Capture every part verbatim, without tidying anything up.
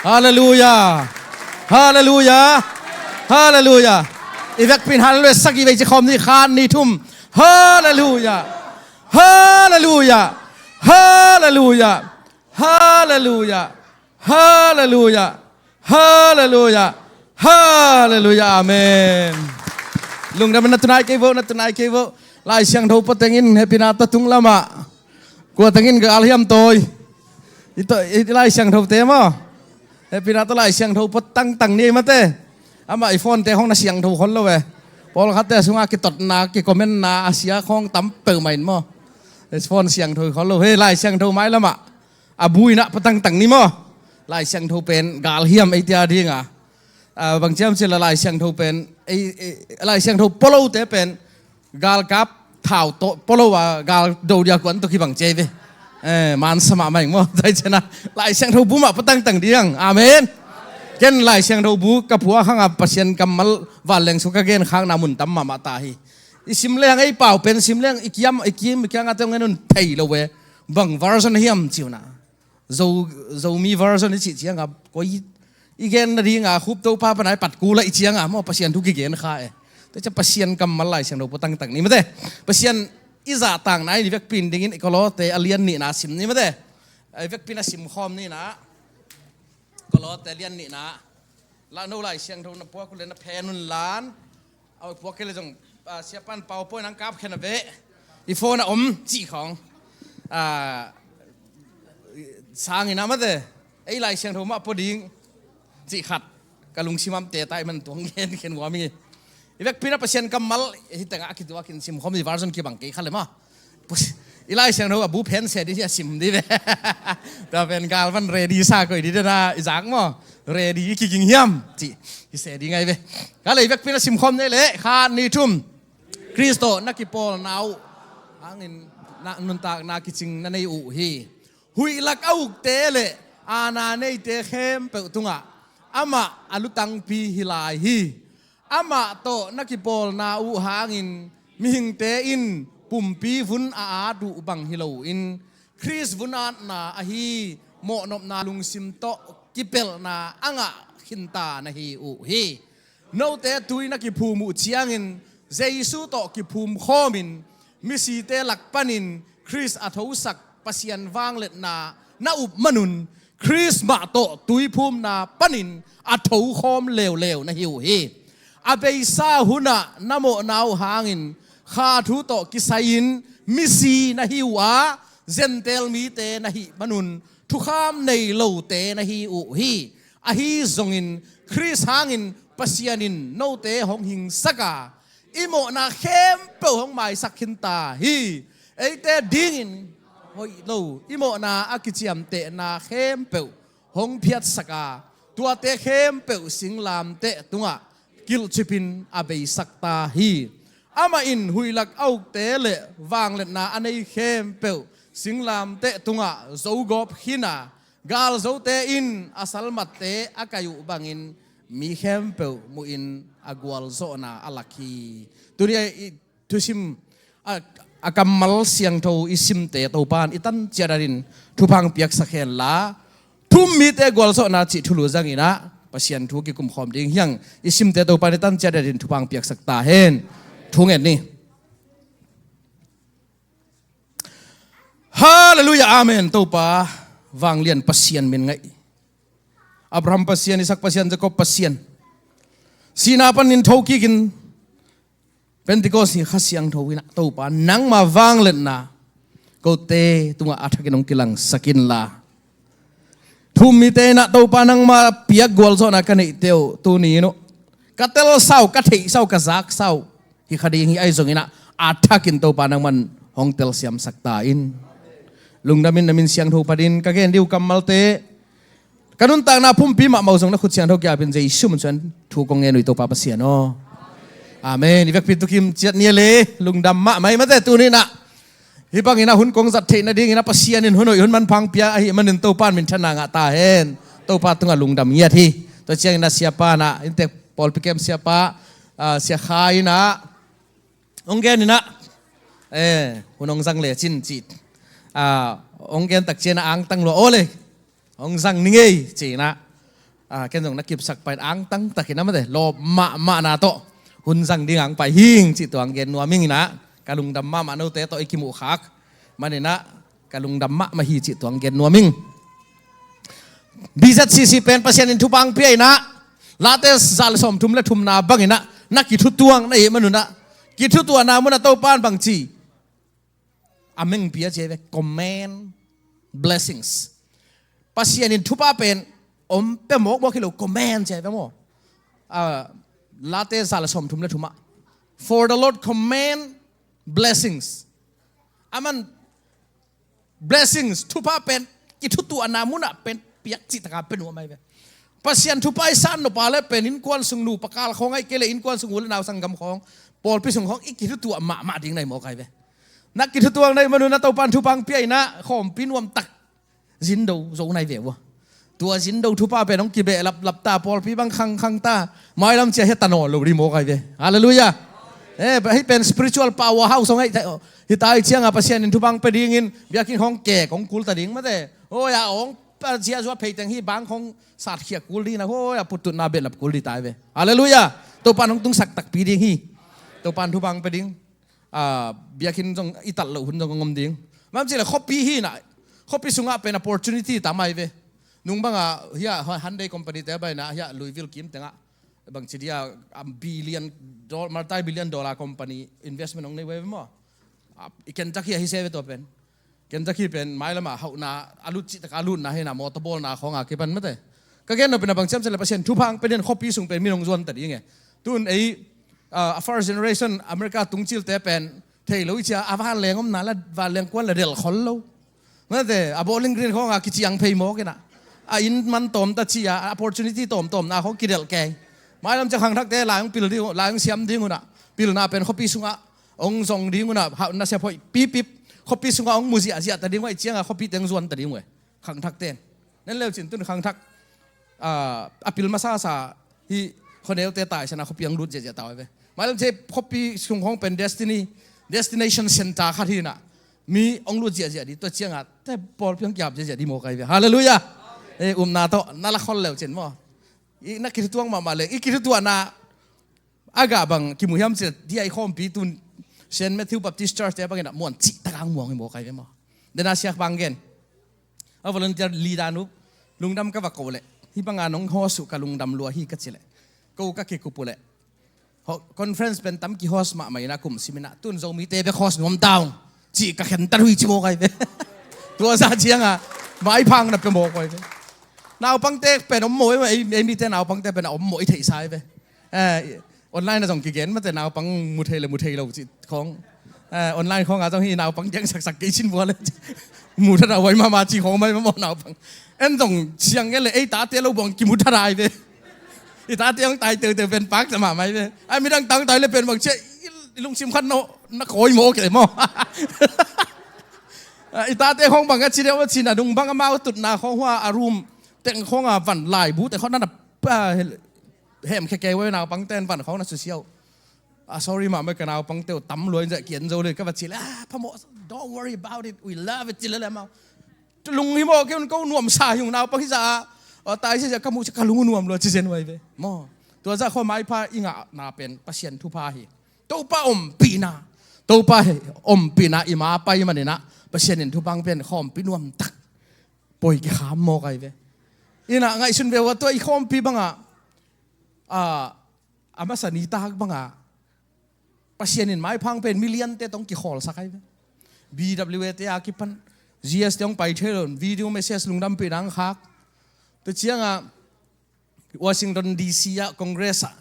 Halleluia. Halleluia. Halleluia. I vekpi in halleluia sagih vei ci khawm ni, khat, nih, thum. Halleluia. Halleluia. Halleluia. Halleluia. Halleluia. Halleluia. Halleluia. Amen. Lungdam, na tunai kei vo, na tunai kei vo. Lai Siangtho pua tengin hehpihna tawh tung lamah. Kua tengin gal hiam tawi. I to, i Lai Siangtho te maw. Hehpihna tawh Lai Siangtho pua tangtang ni ei mate. Amah i phone te hong na siangtho khol lo ve. Pawlkhat te sungah kitotna, kicommentna a sia khawng tam peuhmah in maw. Phone siangtho khol lo. Hei, Lai Siangtho mai lamah a bu in ah pua tangtang ni maw. Lai Siangtho pen gal hiam ei tia dinga. Ah, bang ciam cila Lai Siangtho pen, ei, ei, Lai Siangtho pua lote pen galkap thau tawh pua lo a, gal do dia kuan tawh kibang ci ei ve. Eh, mansa mahmah ing maw. Tua hi ciangin ah Lai Siangtho bu mah pua tangtang ding. Amen. Ken Lai Siangtho bu ka phuak hangah Pasian kammal vanleng sung ka genkhakna mun tam mahmah ta hi. I sim leng, ei pau pen sim leng, i kiam, i kim, i kiangah teng en un thei lo ve. Bang version hiam ci un ah. Zo, Zomi version i cih ciangah, koi i gen nadinga, Khup Topa pana i pat kul a i ciangah maw, Pasian thu kigen kha e. Tua ciang Pasian kammal Lai Siangtho pua tangtang ni mate. Pasian i zahtakna i vekpi in dingin i Kolose a lian nihna sim ni mate. I vekpi in a sim khawm ni in ah. Kolose a lian nihna. La no Lai Siangtho na puak uh leh na phen un lan. A puak kei leh zong, ah, siapan PowerPoint hong kap khen a ve. I phone ah om cih khawng. Ah, sang in ah mate. Ei Lai Siangtho mah pua ding. Cih khat. Ka lungsim ah om te ta ahih man tua hong gen khen uh a mi. I vekpi in ah Pasian kammal, hih tengah a kituak in sim khawm i version kibang kei kha leh maw. Pus, i Lai Siangtho a bu phen se ding hi a sim ding ve. Tua pen gal van ready sa koih ding den a, i zak maw. Ready i kiging hiam cih. I se ding ahi ve. Ka lei vekpi in a sim khawm ni leh, khat, nih, thum. Khrist tawh na kipawlna uh hangin na nuntakna kicing na nei uh hi. Huih lak a ukte leh aana neite khempeuh tungah amah a lutangpi hi lai hi. Amah tawh na kipawlna uh hangin mihingte in pumpi vun a at uh bang hi loin Khrist vun atna ahi mawhnopna lungsim tawh kipelhna a ngah khinta na hi uh hi. Note tui na kiphum uh ciangin Jesu tawh kiphum khawmin misite lak panin Khrist a thosak Pasian vangliatna na up manun Khrist mah tawh tuiphumna panin a thokhawm leuleu na hi uh hi. A beisa hunah na mawhna uh hangin kha thu tawh kisai-in misi na hi uh a, Gentail mite na hih manun thukham nei lote na hi uh hi. Ahi zongin Khrist hangin Pasian in note hong hingsak a, i mawhna khempeuh hong maisak khinta hi. Eite dingin hoih lo i mawhna a kiciamtehna khempeuh hong phiatsak a, tuate khempeuh singlamteh tungah kilhcipin a beisak ta hi. Amah in huihlak a ukte le vangliatna a nei khempeuh singlamteh tungah zogawp khin a, galzote in a salmatte a kaih uh bangin mi khempeuh muhin a gualzawhna a lak hi. Tuni a i thusim a, a kammal siangtho i simte Topan i tan ciat adin thupha piaksak henla, thu-um mite gualzawhna cih thulu zangin ah Pasian thu kikumkhawm ding hi hang. I simte Topan i tan ciat adin thupha piaksak ta hen. Thu ngen ni. Halleluiah, amen. Topa vanglian Pasian min ngaih. Abraham Pasian, Isak Pasian, Jakob Pasian. Sihna panin thokikin Pentecost ni Kha Siangtho in ah Topa nangma vangliatna kote tungah a thakin hong kilangsak inla, thu-um mite in ah Topa nangma piak gualzawhna ka neihte uh tuni in uh ka telsa uh, ka theihsa uh, ka zaksa uh hi kha ding hi. Ahi zongin ah a thakin Topa nangman hong telsiamsak ta in. Lungdamin na min siangtho panin ka gen ding uh kammalte, ka nuntakna pumpi mahmah uh zong na khut siangtho kiapin Jesu min suan thu kong ngen uh hi Topa Pasian aw. Amen. I vekpi tu kim ciat ni a le, lungdam mahmah hi mate tuni in ah. Hih bangin ah hun kong zat theih nadingin ah Pasian in hun hoih hun manpha pia ahih manin Topa in minthanna ngah ta hen. Topa tungah lungdam ngiat hi. Tua ciangin ah siapa in ah, inntek pawlpi kem siapa, ah, Sia Kha in ah hong gen in ah, eh, hun hong zang lecin ci. Ah, hong gen tak ciangin ah angtang lua aw le. Hong zang ni ngei ci in ah. Ah, ken zong na kipsak pai in angtang takin a mate lawp mahmahna tawh hun zang ding ang pai hing cih tuang gen nuam ing inah, ka lungdam mahmah note tawh i kimuh khak maninah ka lungdam mahmah hi cih tuang gen nuam ing. B Z C C pen Pasian in thupha ang pia inah, Late za le sawmthum le thumna bang inah na kithutuang na ih manunah, kithutuahna munah Topan bangci a mengpi a cia ve, command blessings. Pasian in thupha pen om pe mawkmawk hi lo, command cia ve maw? Ah, Late za le sawmthum le thumah, "For the Lord command blessings." Aman blessings, thupha pen kithutuahna munah pen piak cih taka pe nuam ai ve. Pasian thupha i san nop a le pen innkuan sung nupa kal khawng ai kei le innkuan sung u le nau sanggam khawng, pawlpi sung khawng i kithutuah mahmah ding nai mawk ai ve. Na kithutuang nai manunah Topan thupha ang pia inah khawmpi nuamtak zindo zo nai ve ua. Tua zindo thupha pen hong kibehlap lap ta, pawlpi bang khangkhang ta, mailam cia heta nawn lo ding mawk ai ve. Halleluiah. Eh, hih pen spiritual power house hong aih hi ta i cianga Pasian in thupha ang pe dingin biakinn hong kek hong kul ta ding mate. Hoi a hong pa ziazua pheiteng hi bang hong satkhia kul ding na, hoi a puttutna behlap kul ding ta ai ve. Halleluiah. Topan hong tungsak takpi ding hi. Topan thupha ang pe ding. Ah, biakinn zong i tat loh hun zong a ngom ding. Mam cih le khuapi hi na, khuapi sungah pen opportunity tam ai ve. Nung bangah hiah Hyundai company te bai na hiah Louisville kim tengah bangci dia, ah, billion dol-, multi billion dollar company investment hong nei ve maw? Ah, i Kentucky ah hi se ve tua pen. Kentucky pen mailamah hauhna a lut cih taka a lutna hi na, mawtaw bawlna khawng a kipan mate. Ka gen nop pen a bang ciam cih le Pasian thupha ang pe den khuapi sung pen min hong zuan ta ding e. Tun ei, ah, a first generation America tung cilte pen thei lo i cia, a vanleng omna la vanleng kuan la delh khol lo. Mate, a Bowling Green khawng a kiciang phei mawk inah, a inn man tawm ta ci a, a opportunity tawmtawmna khawng kidelh kei. Mailam cia khangthakte lai hong pil ding uh, lai hong siam ding unah, pilna pen khuapi sungah hong zong ding unah, hauh nasep hoih pipip, khuapi sungah hong mu ziahziah ta ding uh, i cianga khuapi teng zuan ta ding uh e. Khangthakte nen leu cin tun khangthak, ah, a pil masasa hi khuaneute taisana khuapi ang lut ziahziah ta uh ai ve. Mailam cia khuapi sung khawng pen destiny, destination center khat hi na, mi hong lut ziahziah ding, tua cianga te pawlpi hong kiap ziahziah ding mawk ai ve. Halleluiah. Eh, upna tawh na la khol leu cin maw? I na kithutuang mahmah le i kithutuahna a gah bang kimu hiam cih le, dia i khawmpi tun Saint Matthew Baptist Church te bangin a muan cih taka ang muang i mawk ai ve maw? Dena siak bang gen. A volunteer leader nu lungdam ka va ko le, hih banga nong host uh ka lungdam lua hi ka ci le, ko ka kikup uh le, conference pen tam ki host mahmah ina kum siminah tun Zomite bek host nuam taung cih ka khentat uh hi ci mawk ai ve. Tua za cianga maiphang na pe mawk ai ve. Naupangte pen om maw, ei, ei mite naupangte pen a om maw i theihsa ai ve. Eh, online a zong kigen mate naupang mu thei le mu thei lo cih khawng. Eh, online khawng a zong hi naupang diang saksak kei cin vua le. Mu thada huai mahmah cih khawng mai maw naupang. En zong siang en le ei tate lo buang kimu thada ai ve. I tate hong tai teuteu pen pak ta mahmah ai ve. Ai midang tang tai le pen bang cia i lungsim khat na kawi maw kei maw. I tate khawng bang a ci deuh a ci na dung bang amau tutna khawng hua a room teng khawng a van laibu te khawng na na, ah, hem khe kei ve naupang ten van khawng na susia uh. Ah, sorry mahmah ka naupang teu tam luai zah kian zo le ka va ci le, ah, phamawh, don't worry about it, we love it, ci le le mau. Lung hi maw, kei un ko nuamsa hi ung naupang hi zah a, ah, tai sia ka muh cia ka lung nuam lua ci zen uai ve maw. Tua zah khua maipha i ngahna pen Pasian thupha hi. Topa ompihna, Topa he ompihna i ma pai maninah Pasian in thupha ang pen khawmpi nuamtak poi kikham mawk ai ve. Inah ngaihsun ve ua tua i khawmpi bangah, ah, a masa nitak bangah Pasian in maiphang pen million te tong kikhawlsak ai ve. B W A te a kipan G S te hong pai thei lo, video message lungdampihna ang khak. Tua ciangah Washington D C ah Congress ah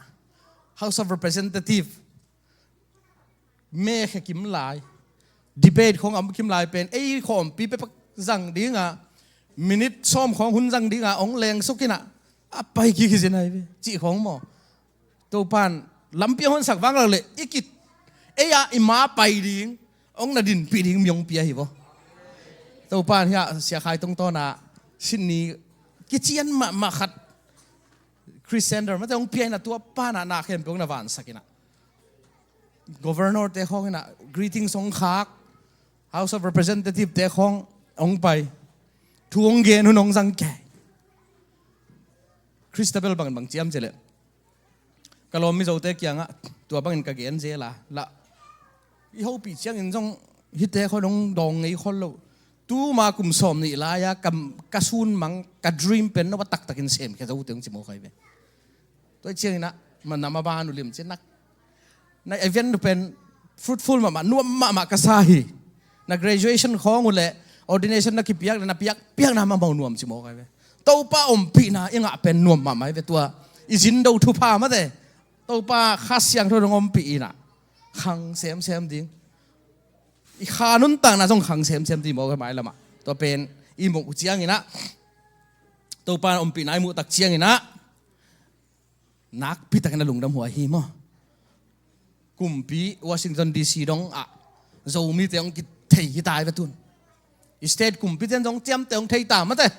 House of Representative me khe kim lai, debate khawng a om kim lai pen ei khawmpi pepak zang dingah minute sawm khawng hun zang dingah hong lengsuk inah a pai kik hi zin ai ve cih khawng maw. Topan lampi a honsak vang lo le i kit ei ah i ma pai ding hong na dinpih ding mi hong pia hi vaw. Topan hiah Sia Khai Tung tawnah Sydney kician mahmah khat Chris Sander mate hong pia inah tua panah na khempeuh hong na vansak inah Governor te khawng inah greetings hong khak, House of Representative te khawng hong pai, thu hong gen hun hong zang kei. Christabel bangin bang ci hiam cih leh, ka lawm Mizote kiangah tua bangin ka gen zel a, lah i hopih ciangin zong hihte khawng dong dawng ngei khol lo. Tuma kum sawm nih lai-a ka, ka sun mang, ka dream pen no a taktakin semkhia zo teng ci mawk ahi ve. Tua ciangin ah, ma na ma ban uh lim ci nak. Na event uh pen fruitful mahmah, nuam mahmah ka sa hi. Na graduation khawng uh leh ordination na kipiak leh na piak, piakna mahmah uh nuam ci mawk ahi ve. Topa ompihna i ngah pen nuam mahmah ahi ve tua. I zindo thupha mate. Topa Kha Siangtho dong ompih in ah khang semsem ding. I kha nuntakna zong khang semsem ding mawk ahi mailam ah. Tua pen i muh uh ciangin ah, Topa ompihna i muh tak ciangin ah, nakpi takin a lungdam huai hi maw. Kumpi Washington D C dong ah Zomite hong kithei hi ta hi ve tun. State kumpite zong ciamteh hong thei ta mate.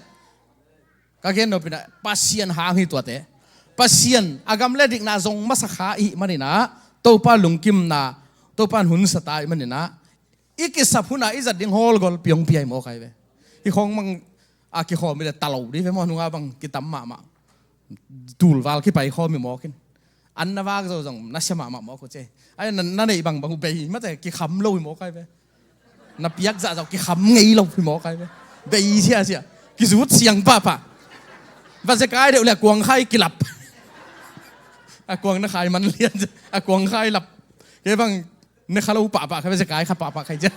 Ka gen nopin ah Pasian hang hi tuate. Pasian a gam le dikna zong masa kha i hih manin ah, Topa lungkimna, Topa in hun sa ta i hih manin ah, i kisap hun ah i zat ding hawlgawlpi hong pia hi mawk ahi ve. Hih khawng mang a kikhawm i leh ta lo ding ve maw, nunga bang kitam mahmah. Tulval kipai khawm hi mawk in. An na vak zo zong na sia mahmah mawk uh ci. Ai na, na neih bangbang uh bei mate, kikham lo hi mawk ahi ve. Na piak zahzah uh kikham ngei lo hi mawk ahi ve. Bei siasia. Kizut siang pahpah. Va zekai deuh leh a kuang khai kilap. A kuang na khai man lian, a kuang khai lap. Kei bang ne kha lo pahpah kha ve, zekai kha pahpah khai cia.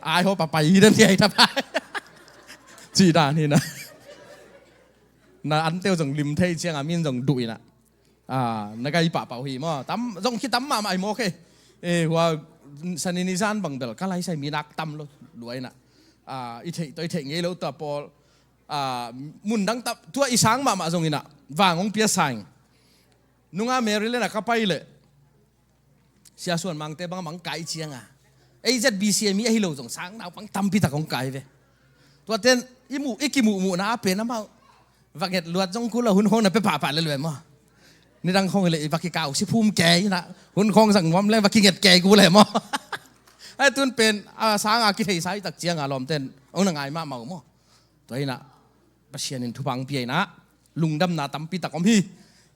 Ai haw pahpah i den hi ai ta pah. Ci dan hi na. Na anteu zong lim thei ciang a min zong duh in ah, ah, na gai pahpah uh hi maw. Tam, zong khi tam mahmah hi mawk hi. Eh, hua Sani ni zan bang bel ka laisai mi nak tam lo lua in ah. Ah, i theih tawh i theih ngei lo tua pawl. Ah, mun dang tap, tua i sang mahmah zong in ah vang hong pia sa ing. Nunga Maryland ah ka pai leh Sia Suan Mangte bang a mang kai ciang a, A Z B C a mi ahi lo zong sang naupang tampi tak hong kai ve. Tuaten i muh, i kimuhmuhna a pen amau va nget luat zong kul a, hun khawng na pia pahpah lel ve maw. Nidang khawng hi leh i va kikau si phum kei in ah, hun khawng zang nuam leng va kinget kei kul e maw. Ai tun pen a sang a kitheisa i tak ciang a lawmten hong na ngai mahmah uh maw. Tua in ah Pasian in thupha hong pia in ah lungdamna tampi tak om hi.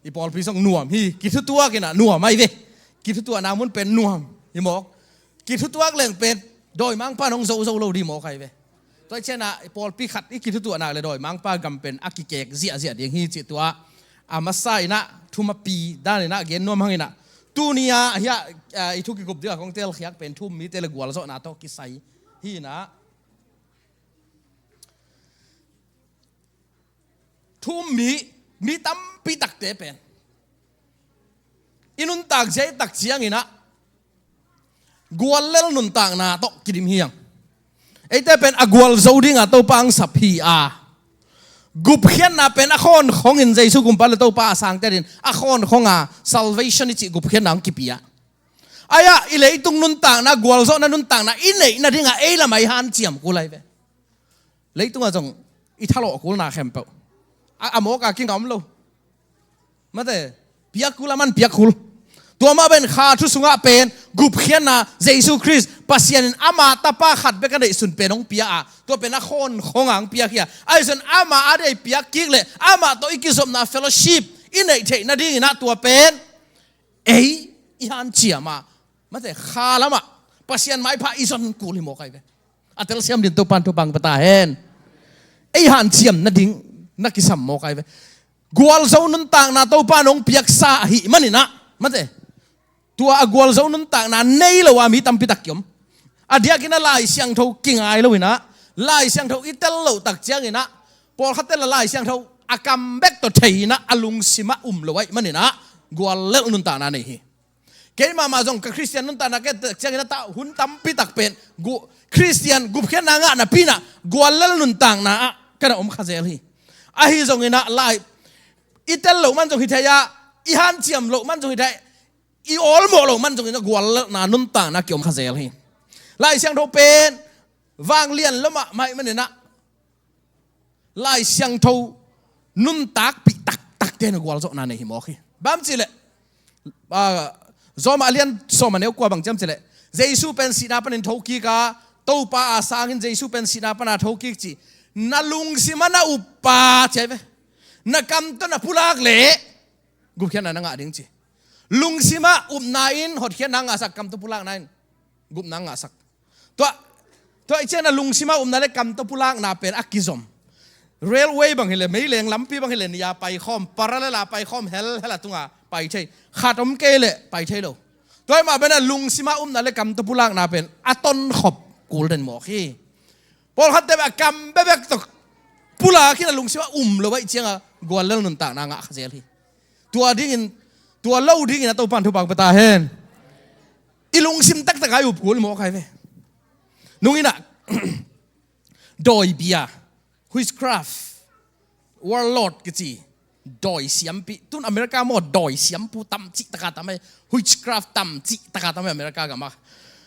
I pawlpi zong nuam hi. Kithutuak in ah nuam ahi ve. Kithutuakna mun pen nuam hi mawk. Kithutuak leng pen dawimangpa in hong zo zo lo ding mawk ahi ve. Tua hi ciang ah i pawlpi khat i kithutuakna leh dawimangpa gam pen a kikek ziahziah ding hi cih tua a masa in ah thumapi dan in ah gen nuam hang in ah, tuni a hiah, ah, i thu kikup ding a kong telkhiak pen thu um mite leh gualzawhna tawh kisai hi in ah, thu um mi, mi tampi takte pen i nuntak zia i tak ciang in ah guallel nuntakna tawh kidim hi hang. Eite pen a gualzo ding a Topa hong sap hi a, gupkhiatna pen a khawnkhong in Jesu kumpa leh Topa a sangte adingin a khawnkhong a salvation i cih gupkhiatna hong kipia. Ai ah i leitung nuntakna, gualzawhna nuntakna i neihna ding a ei lam ah i hanciam kul ahi ve. Leitungah zong i thalawh kulna khempeuh a, a mawk a kinga om lo. Mate, piak kul a, man piak kul. Tua mah bangin Kha Thu sungah pen gupkhiatna, Jesu Khrist Pasian in ama Tapa khat bek a neihsun pen hong pia a, tua pen a khawnkhong a hong piak hi a. Ahi zongin ama a ding a i piak kik leh amah tawh i kizopna fellowship i neih theih nadingin ah tua pen ei i hanciam a, mate, kha lamah Pasian maipha i zon kul hi mawk ahi ve. A telsiam dingin Topa'n thupha hong pia ta hen. Ei hanciam nading na kisam mawk ahi ve. Gualzo nuntakna Topa'n hong piaksa ahih manin ah, mate, tua a gualzo nuntakna nei lo a mi tampi tak kiom. A diakin a Lai Siangtho kingai lo in ah, Lai Siangtho i tel loh tak ciangin ah, pawlkhatte leh Lai Siangtho a kam bek tawh thei in ah, a lungsim ah um lo ahih manin ah guallelh nuntakna nei hi. Keimah mah zong ka Khristian nuntakna ka et tak ciangin ah, tua hun tampi tak pen gu-, Khristian gupkhiatna ngah napi in ah guallelh nuntakna ah ka na om kha zel hi. Ahi zongin ah lai, i tel loh man zong hi thei a, i hanciam loh man zong hi thei, i awlmawh loh man zongin ah guallelhna nuntakna kiom kha zel hi. Lai Siangtho pen vanglian lo mahmah ahih manin ah Lai Siangtho nuntakpih taktakte in gualzawhna nei hi mawk hi. Bang hang hiam cih leh, ah, Rom a lian sawm a neu kua bang ci hiam cih leh, Jesu pen sihna panin thokik a, Topa a sangin Jesu pen sihna pana thokik ci, na lungsim ah na up pa ci ahi ve. Na kam tawh na pulak leh gupkhiatna na ngah ding ci. Lungsimah upna in hotkhiatna ngahsak, kam tawh pulakna in gupna ngahsak. Tua, tua i ciang na lungsimah upna le kam tawh pulakna pen a kizom. Railway bang hileh, meileng lampi bang hileh, ni a paikhawm, parallel a paikhawm, hel hel a tunga pai thei. Khat om kei leh pai thei lo. Tua i mah pen a lungsimah upna le kam tawh pulakna pen a tonkhop kul den mawk hi. Pawlkhatte beh a kam bekbek tawh pulak hi a, lungsimah um lo ahih cianga guallel nuntakna ngah kha zel hi. Tua dingin, tua lo dingin a Topan thupha pia ta hen. I lungsim taktak a i up kul mawk hi ve. Nung inah dawi bia, witchcraft, warlord kici, dawi siampi. Tun America maw dawi siampu tam cih taka tam hi. Witchcraft tam cih taka tam hi America gam ah.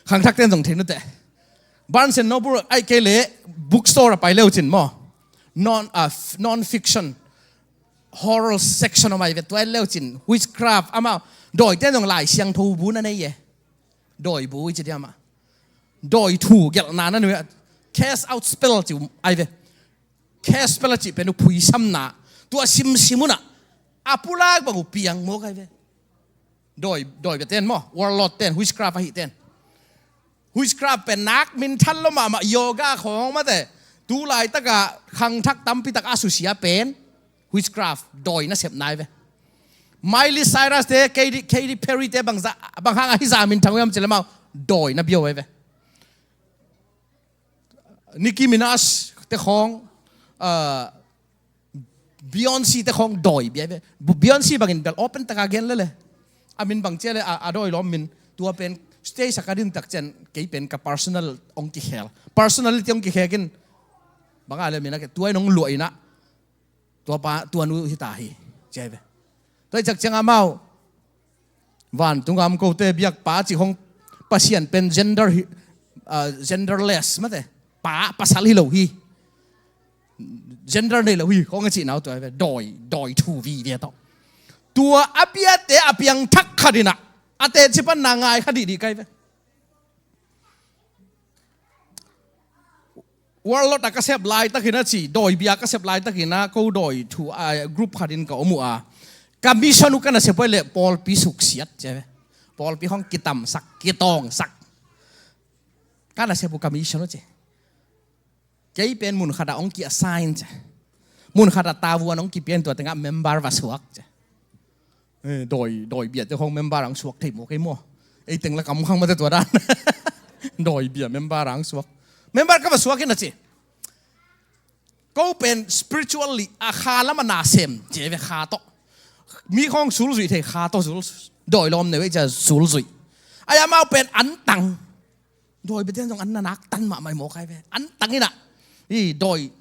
Khangthakte in zong thei nute. Barnes and Noble ahih kei leh bookstore a pai leucin maw, non, ah, non-fiction, horror section om ai ve, tua en leucin witchcraft, amau dawite in zong Lai Siangtho bu na nei e. Dawi bu i ci diam ah. Dawi thu gelhna na nuih ah. Cast out spell ci ai ve. Cast spell a cih pen uh phuisamna. Tua simsim unah a pulak bang uh piang mawk ai ve. Dawi, dawi bia ten maw, warlord ten, witchcraft ahi ten. Witchcraft pen nak minthan lo mahmah, yoga khawng mate. Tu laitakah khangthak tampitak a susia pen witchcraft, dawi nasep nai ve. Miley Cyrus te, Katy, Katy Perry te bangza, bang hang a hih za minthang uh hiam cih leh amau dawi na bia uh ai ve. Nicki Minaj te khawng, ah, Beyonce te khawng dawi bia ai ve. Bu-, Beyonce bangin bel open taka gen lele. A min bang cia le a, a dawi lawm min, tua pen stage a ka din tak cian kei pen ka personal ong kikhel. Personality ong kikhek in bang a le min a ke tua in ong luah inah. Tua pa, tua nu hi ta hi. Cia ai ve. Tua i cak ciang amau vantung a om kote biakpa cih khawng, Pasian pen gender hi, ah, genderless mate. Pa, pasal hi lo hi. Gender nei lo hi khawng a cihna uh tua ai ve. Dawi, dawi thu vive tawh. Tua a biate a piangthak khat inah a teci panna ngai kha dihdih kai ve. Warlord a ka sep laitakin a ci, dawi bia ka sep laitakin a ko dawi thu a group khatin ka om uh a, ka mission uh ka nasep uh ai leh pawlpi suksiat ci ai ve. Pawlpi khawng kitamsak, kitawngsak. Ka nasep uh ka mission uh ci. Kei pen mun khat a ong ki-assign ci. Mun khat a tavuan ong kipia in tua tengah member va suak ci. Eh, dawi, dawi biate khawng member ang suak thei maw kei maw. Ei teng la kam khang mate tua dan. Dawi bia member ang suak. Member ka va suak in a ci. Ko pen spiritually a kha lam a na sem ci ai ve, kha tawh. Mi khawng sulzuih thei kha tawh zul. Dawi lawm neu ei cia sulzuih. Ai amau pen an tang. Dawi biate in zong an na naktan mahmah i mawk ai ve. An tang inah. I dawi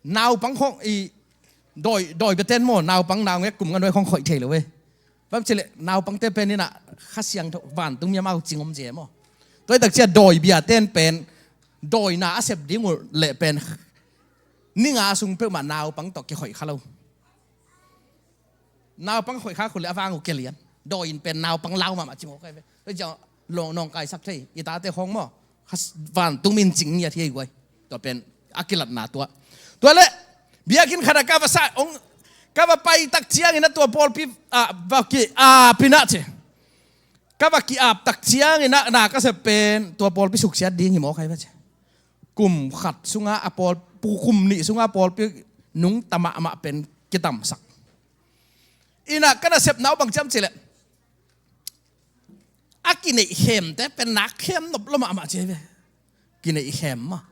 naupang khawng i dawi, dawi biate in maw naupang naungek kum nga nuai khawng khoih thei lo ve. Bang ci leh naupangte pen inah Kha Siangtho vantung mi amau cing om cia maw. Tua i tak cia dawi biate in pen dawina a sep ding uh leh pen ni nga sung peuhmah naupang tawh kikhoih kha lo. Naupang khoih kha khun le a vang uh kia lian. Dawi in pen naupang lau mahmah ci mawk ai ve. Tua ciang lawng nawngkaisak thei i tate khawng maw. Kha s-, vantung min cing ngiat hi ei guai. Tua pen a kilatna tua. Tua leh biakinn khat a ka va sa ong, ka va pai tak ciangin a tua pawlpi ah va ki-ap inah ci. Ka va ki-ap tak ciangin a na ka sep pen tua pawlpi suksiat ding hi mawk ai ve ci. Kum khat sunga a pawl, pu kum nih sunga pawlpi nungta mahmah pen kitamsak. Inah ka nasepna uh bang ci hiam cih leh a kineih khemte pen nak khem nop lo mahmah ci ai ve. Kineih khem mah.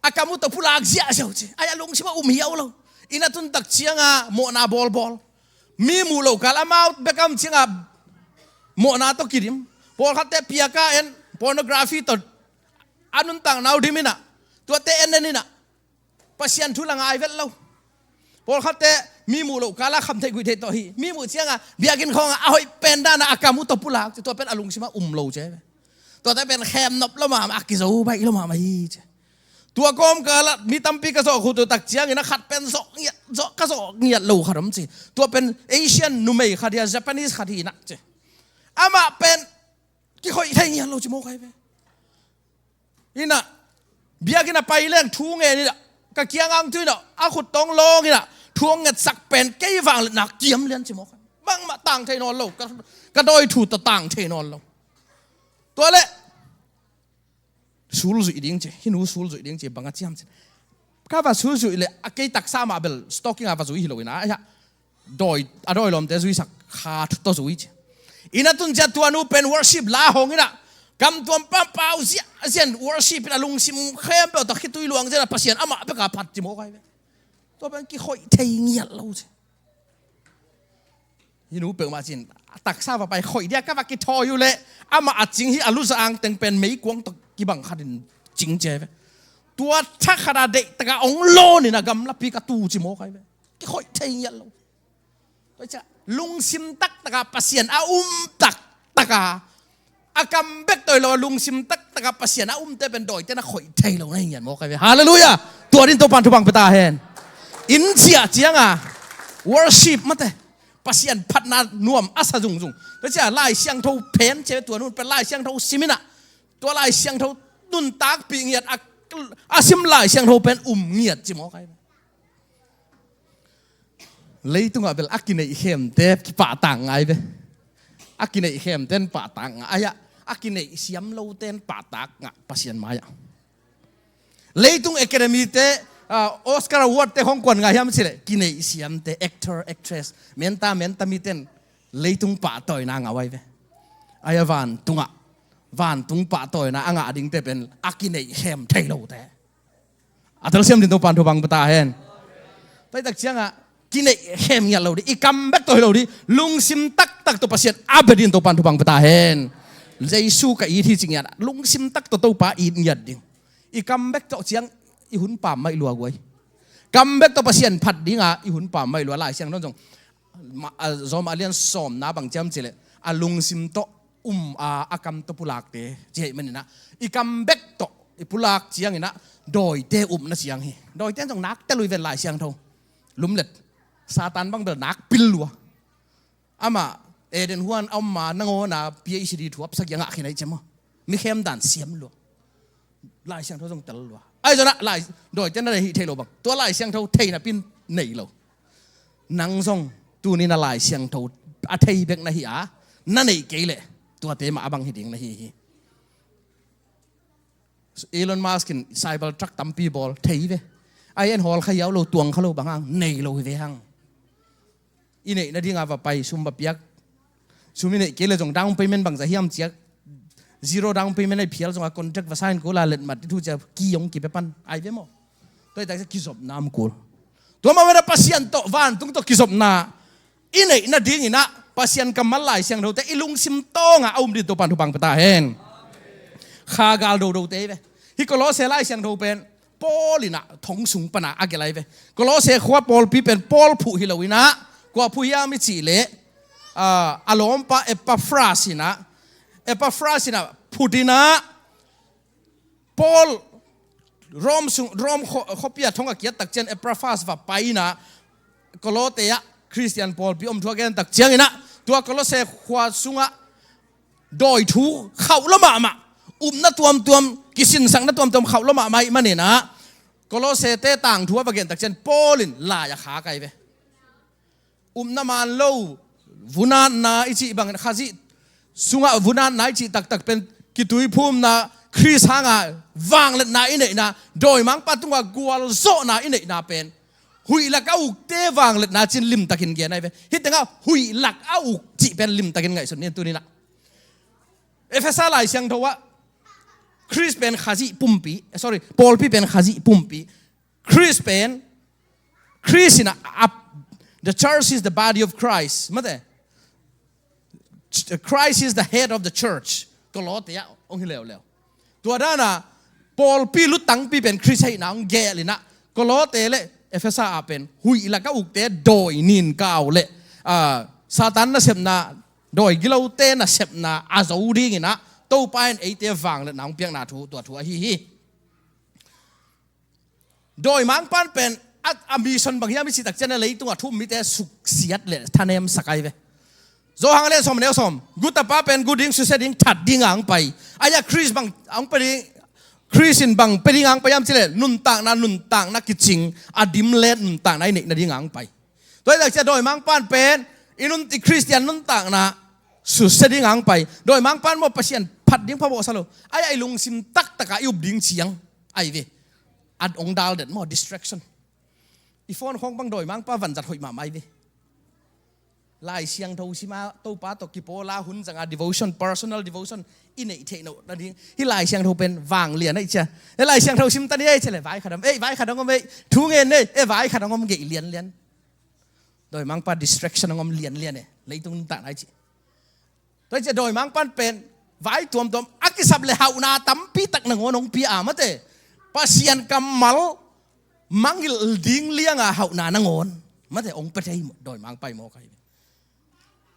A kam uh tawh pulak ziahziah uh ci. Ai a lungsim ah um hiau lo. Inah tun tak cianga mawhna bawlbawl. Mi muh loh kal amau bek a om cianga mawhna tawh kidim. Pawlkhatte piaka en, pornography tawh a nuntakna uh dim inah. Tuate en en inah. Pasian thu la ngai vet lo. Pawlkhatte mi muh loh kal a kham theih guih theih tawh hi. Mi muh cianga biakinn khawngah a hoih pen dana a kam uh tawh pulak ci. Tua pen a lungsim ah um lo ci ai ve. Tuate pen khem nop lo mahmah, a kizo baih lo mahmah hi ci. Tua kawmkalah mi tampi ka zawh khut uh tak ciangin a khat pen zawh ngiat, zawh, ka zawh ngiat lo khat om ci. Tua pen Asian numei khat hi a, Japanese khat hi inah ci. Amah pen kikhoih thei ngiat lo ci mawk ai ve. Inah biakinn a pai leng thu ngen inah ka kiang ang tu inah a khut tawng lawng inah Tua ngetsak pen kei vangliatna kiam lian ci mawk. Bangmah tang thei nawn lo. Ka, ka dawi thu tawh tang thei nawn lo. Tua leh sulzuih ding ci, hih nu sulzuih ding ci, bang a ciam ci. Ka va sulzuih leh a kei taksa mah bel stalking a va zui hi lo ina, a dawi, a dawi lawmte zuisak kha thu tawh zui ci. Ina tun ciang tua nu pen worship la hong ina, kam tuam pau pau ziahziah in worship ina lungsim khempeuh tawh khitui luang ziah ina Pasian amah bek a phat ci mawk ai ve. Tua pen kikhoih thei ngiat lo ci. Hih nu peuhmah cin a taksa va pai khoih dia ka va kithawi uh leh amah a cing hi a luza ang teng pen meikuang tawh kibang khatin cing ci ai ve. Tua thakhat a deih taka ong lawn ina gamlapi ka tu ci mawk ai ve. Kikhoih thei ngiat lo. Tua ciah lungsim taktaka Pasian a um taktaka a kam bek tawh hi lo a lungsim taktaka Pasian a umte pen dawite na khoih thei lo na hi ngiat mawk ai ve. Halleluiah. Tua din Topan thupha pia ta hen. Inn ciah cianga worship mate Pasian phatna nuam a sa zungzung. Tua ciah Lai Siangtho phen cia tua nun pen Lai Siangtho sim ina tua Lai Siangtho nuntakpih ngiat a, a sim Lai Siangtho pen um ngiat ci mawk ai ve. Leitungah bel a kineih khemte pahtak ngai ve. A kineih khemten pahtak ngah ai-ah a kineih siam loten pahtak ngah Pasian mai-ah. Leitung academy te, ah, Oscar award te hong kuan ngai hiam cileh kineih siamte, actor, actress, menta menta miten leitung pahtawina ngah ai ve. Ai-ah vantungah vantung pahtawina a ngah dingte pen a kineih khem thei lote. A telsiam din Topan thupha pia ta hen. Taitak ciangah kineih khem ngiat lo dih, i kam bek tawh hi lo dih, lungsim taktak tawh Pasian a bia din Topan thupha pia ta hen. Jesu ka it hi ci ngiat, lungsim tak tawh Topa it ngiat ding. I kam bek tawh ciang i hun pam mai lua guai. Kam bek tawh Pasian phat dinga i hun pam mai lua. Lai Siangtho zong ma, a, Zawm a lian sawmna bang ciam cileh a lungsim tawh um a, a kam tawh pulakte ci hei maninah i kam bek tawh i pulak cianginah dawite upna ciang hi. Dawite zong nak tel uh hi ven Lai Siangtho. Lumlet Satan bang bel nak pil lua. Amah Eden huan a om ma nangawna PhD thuap sagih a ngah khin ahi ciam maw? Mi khem dan siam lua. Lai Siangtho zong tel lua. Ahi zonah Lai, dawite na nei hih thei lo bang tua Lai Siangtho theina pin nei lo. Nang zong tuni na Lai Siangtho a thei bek na hi a, na neih kei leh tuate mah a bang hi ding na hi hi. Elon Musk in Cybertruck tampi bawl thei ve. Ai en hawl kha hiau lo, tuang kha lo bang hang nei lo hi ve hang. I neih nadinga va pai sum va piak. Sum i neih kei le zong down payment bangza hiam ciak. Zero down payment ai phial zonga contract va sign kul a letmat i thu cia ki hong kipia pan ai ve maw? Tua i tak cia kizopna om kul. Tua mah mena Pasian tawh vantung tawh kizopna i neih nadinginah Pasian kammal Lai Siangthote i lungsim tawnga a um din Topan thupha pia ta hen. Kha gal dodote i ve. Hih Kolose Lai Siangtho pen Paul inah thong sung pana a gelh ai ve. Kolose khua pawlpi pen Paul phuh hi lo inah kua phuh hiam i cih leh, a, a lawmpa Epaphras inah, Epaphras inah phut inah Paul Rom sung, Rom khuapi a thong a kiat takcian Epaphras va pai inah Kolose ah Khristian pawlpi om thu a gen takcianginah tua Kolose khua sungah dawi thu khauh lua mahmah, upna tuamtuam, kisinsakna tuamtuam khauh lua mahmah ih maninah Kolosete tangthu a va gen takcian Paul in lai a khak ai ve. Upna man lo, vunatna i cih bangin Khazih sungah vunatna i cih taktak pen kituiphumna, Khrist hanga vangliatna i neihna, dawimangpa tungah gualzawhna i neihna pen huih lak a ukte vangliatna cin limtakin gen ai ve. Hih tengah huih lak a uk cih pen limtakin ngaihsun ni tuninah. Efesa Lai Siangtho ah Khrist pen Khazih pumpi, eh, sorry, pawlpi pen Khazih pumpi. Khrist pen, Khrist in a, a, the church is the body of Christ. Mate, Christ is the head of the church. Kolose ah hong hi leuleu. Tua dana pawlpi lutangpi pen Khrist ahihna hong gelh inah Kolose le Efesa ah pen huih lak a ukte dawi nin kau le, ah, Satan nasepna, dawi gilote nasepna a zo dinginah Topa in eite vangliatna hong piakna thu, tua thu ahi hi. Dawimangpan pen a, a mission bang hiam i cih takcian a leitungah thu-um mite suksiat le thanemsak ai ve. Johan a lian sawm a neu sawm, gu tapa pen gu ding, susia ding, that dinga hong pai. Ai-ah Khrist bang hong pai ding, Khrist in bang pia ding a hong pai hiam cih leh nuntakna, nuntakna kicing, a dim let nuntakna i neih nading a hong pai. Tua hi tak ciang dawimangpa'n pen i nun, i Khristian nuntakna susia ding a hong pai. Dawimangpa'n maw Pasian phat ding phamawh sa lo. Ai, ai lungsim taktak a i up ding ciang ai ve. A hong dal den maw, distraction. I phone khawng bang dawimangpa vanzat hoih mahmah ai ve. Lai Siangtho sim a, Topa tawh kipawl a, hun zang a devotion, personal devotion i neih theih loh nading. Hih Lai Siangtho pen vanglian ahih ciang, ei Lai Siangtho sim ta ni ei ci leh vai khat hong om, ei vai khat hong om, ei thu ngen ei, ei vai khat hong om, geih lianlian. Dawimangpa distraction hong om lianlian e, leitung nuntakna i cih. Tua hi ciang dawimangpa'n pen vai tuamtuam a kisap leh hauhna tampi tak nangawn hong pia a, mate. Pasian kammal mangngilh ding liang a hauhna nangawn, mate, hong pia thei hi maw, dawimangpa hi maw kai.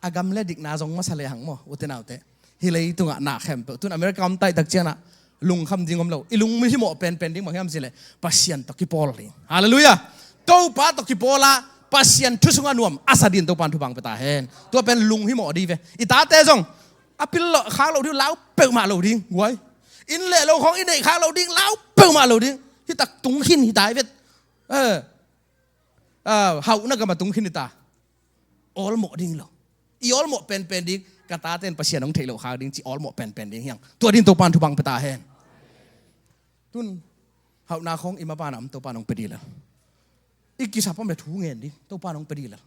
A gam le dikna zong masa lehang maw, ute naute, hih leitungah na khempeuh, tun America om ta hi tak ciangin ah lungkham ding om lo. I lunghimawh penpen ding bang hiam cih leh Pasian tawh kipawl ding. Halleluiah. Topa tawh kipawl a, Pasian thu sungah nuam a sa dingin Topa'n thupha hong pia ta hen. Tua pen lunghimawh ding hi ve. I tate zong a pil lo, khak loh ding, lau peuhmah lo ding. Guai, inn le lo khawng i neih khak loh ding, lau peuhmah lo ding. Hih tak tung khin hi ta hi ve. Eh, ah, hauhna gam ah tung khin hi ta. Awlmawh ding lo. I awlmawh penpen ding, ka tate'n Pasian hong theih loh khak ding cih awlmawh penpen ding hi hang. Tua dingin Topa'n thupha hong pia ta hen. Tun hauhna khawng i maban ah om, Topa'n hong pia ding lel. I kisap om leh thu ngen ding, Topa'n hong pia ding lel.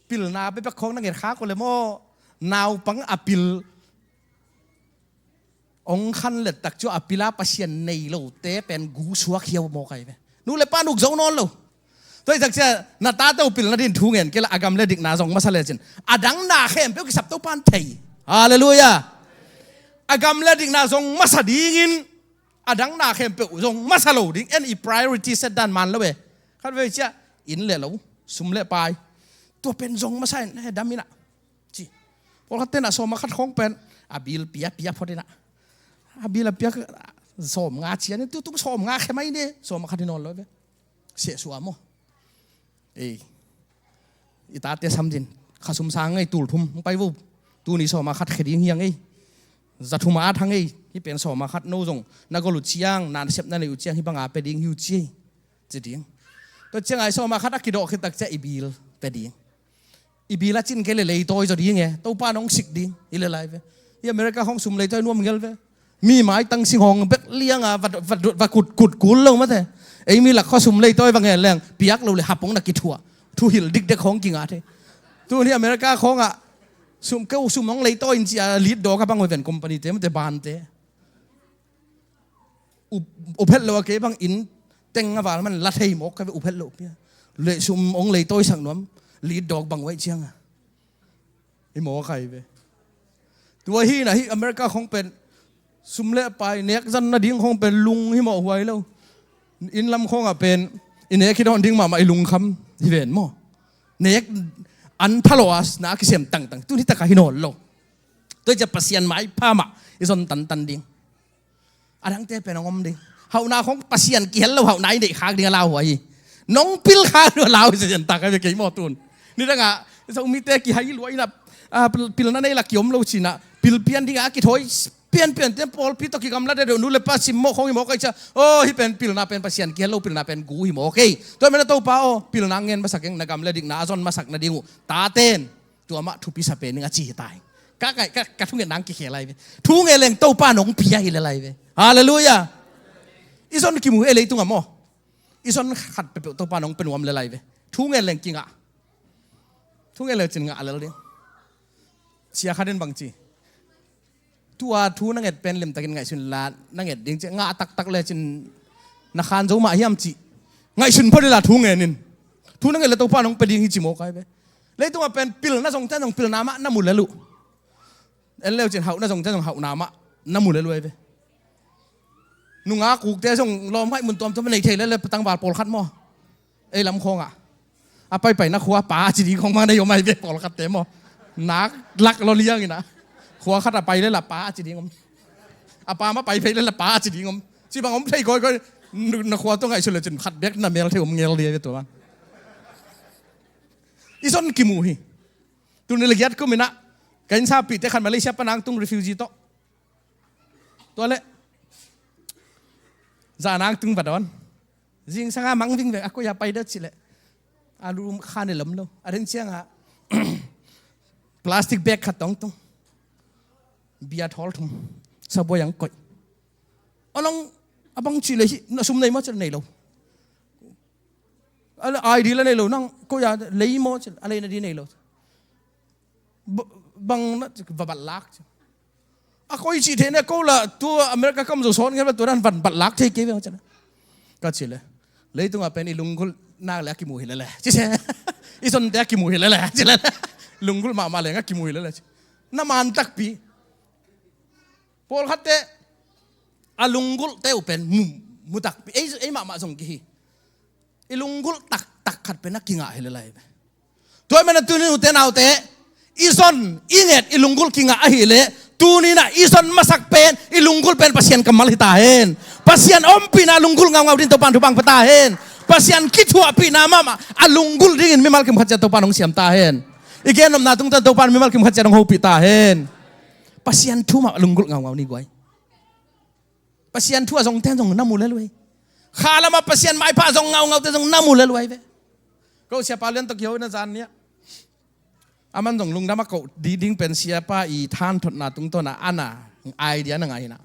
Pilna bekbek khawng na nget khak uh leh maw, naupang a pil hong khan let tak ciang a pil a Pasian nei lote pen gu suak hi uh maw kai ve. Nu le pa'n uk zo nawn lo. Tua hi tak ciang na tate uh pilna dingin thu ngen kei la, a gam le dikna zong masa lecin a dang na khempeuh kisap, Topa'n thei. Halleluiah. A gam le dikna zong masa dingin a dang na khempeuh zong masa lo ding. En, i priority set dan man lo e. Khatvei ciang inn le lo, sum le pai, tua pen zong masa in, eh, dam in ah ci. Pawlkhatte'n ah sawm a khat khawng pen a bill pia pia phot in ah, a bill a pia sawmnga cian in, tu tung sawmnga khe mai ni, sawm a khat hi nawn lo ve. Sehsuah maw. Ei, i tate sam dingin, kha sum sang ngei, tul thum hong pai vo. Tuni sawm a khat khe ding hi hang ei. Za thum a at hang ei. Hih pen sawm a khat, no zong na gol uh ciang, na nasep na neih uh ciang hih bang a pia ding hi uh ci ei, ci ding. Tua ciang a i sawm a khat a kidawh khit tak ciang i bill pia ding. I bill a cin kei leh leitawi zaw ding e, Topa'n hong sik ding hi lel ai ve. Hih America khawng sum leitawi nuam ngel ve. Mi maitang singhawng bek liang a va, va, va kut, kut kul lo mate. Ei mi lak khawng sum leitawi va ngen leng piak lo leh hap hong na kithuah. Thuhilh dikdek khawng kingah thei. Tun hih America khawng ah sum, kei uh sum hong leitawi in ci a, lead dawk a bang uh ven, company te mate, ban te. Up, up het lo a, kei bang inn teng a val man la thei mawk ka ve, up het lo pia. Le sum hong leitawi sak nuam, lead dawk bang uh ahih ciang a. Hi maw kai ve. Tua hi na, hih America khawng pen sum le pai nek zan nading khawng pen lunghimawh huai lo. Inn lam khawng ah pen i nek hi dawn ding mahmah, i lungkham hi ven maw. Nek an thalawh a na kisem tangtang, tun hih tak ah hi nawn lo. Tua hi ciang Pasian maipha mah i zon tantan ding. A dangte pen hong om ding. Hauhna khawng Pasian kihel lo hauhna i neih khak ding a lauhuai hi. Nong pil khak lo a lauhuai, Pasian tak a ve kei maw tun. Nidang ah Zomite kihai luai in ah, ah, pil, pilna nei la kiom lo ci in ah, pil pian ding a kithawi pianpian te, pawlpi tawh kigamla deuhdeuh, nu le pa simmawh khawng hi mawk ei ci a. Aw, hih pen pilna pen Pasian kihel lo, pilna pen gu hi mawk ei. Tua manin ah Topa aw, pilna ngen masak ing, na gam le dikna a zon masak nading uh tate'n tua mah thupi sa pen ing a ci hi ta hi. Ka, ka, ka, ka thungetna hong kikhel ai ve. Thunget leng Topa'n hong pia hi lel ai ve. Halleluiah. I zon kimu hi e leitung ah maw. I zon khat peuhpeuh Topa'n hong pia nuam lel ai ve. Thunget leng kingah. Thunget lecin ngah lel ding. Sia khat in bang ci, tua thu na nget pen limtakin ngaihsun la, na nget ding ci, ngah taktak lecin na khan zo mah hiam ci. Ngaihsun phot in la thu ngen in. Thu na nget leh Topa'n hong pia ding hi ci mawk ai ve. Leitung ah pen pilna zong ten zong pilna mah na mu lel uh. En leu cin hauhna zong ten zong hauhna mah na mu lel uh ai ve. Nungak ukte zong lawmngaih mun tuamtuam nei thei lel e, tangval pawlkhat maw. Ei lam khawng ah a paipai na khua pa ci ding khawng mah na hi om ai ve, pawlkhatte maw. Nak lak lo liang in ah khua khat a pai lel a pa ci ding om. A pa mah pai phei lel a pa ci ding om. Ci bang om thei kawikawi. Nu, na khua tawh ngaihsun lecin khat bek na mel thei om ngel ding ai ve tua man. I zon kimu hi. Tuni le giat kum in ah ka innsapihte khat Malaysia pan a hong tung, refugee tawh. Tua leh Zan ang tung va dawn. Zingsang a mangving veng a koi a pai deuh cileh. A lu kha ne lom lo. A den ciang a plastic bag khat tong tung. Bia thawl thum. Sabuai ang koi. A long a bang cileh hi na sum nei maw cileh nei lo. A le I D la nei lo nang koi a lei maw cileh a lei na di nei lo. Bang na va bat lak. A koi cih thei ne ko la tu America kam zo sawn ngen va tu dan van bat lak thei kei ve cih na. Ka cih le. Leitung a pen i lunggulh nak le a kimu hi lele. Ci se. I zon te a kimu hi lele. Ci lele. Lunggulh mahmah leng a kimu hi lele. Na man takpi. Pawlkhat te a lunggulh te uh pen mu, mu takpi. Ei, ei mahmah zong kihi. I lunggulh taktak khat pen a kingah hi lele. Tua i mana tuni ute naute i zon i nget i lunggulh kingah ahileh tuni na i zon masak pen i lunggulh pen Pasian kammal hi ta hen. Pasian ompihna lunggulh ngaungau din Topan thupang pia ta hen. Pasian kithuahpihna mahmah a lunggulh dingin mimal kim khat ciat Topan hong siam ta hen. I gennopna tungtan Topan mimal kim khat ciat hong hopih ta hen. Pasian thu mah a lunggulh ngaungau ni guai. Pasian thu a zong ten zong na mu lel uh ei. Kha lamah Pasian maipha a zong ngaungau te zong na mu lel uh ei ve. Ko siapa lian tawh kiho na zan nia. Aman zong lungdam a koh diding pen siapa i thanthotna tungtawna ana idea na ngaina.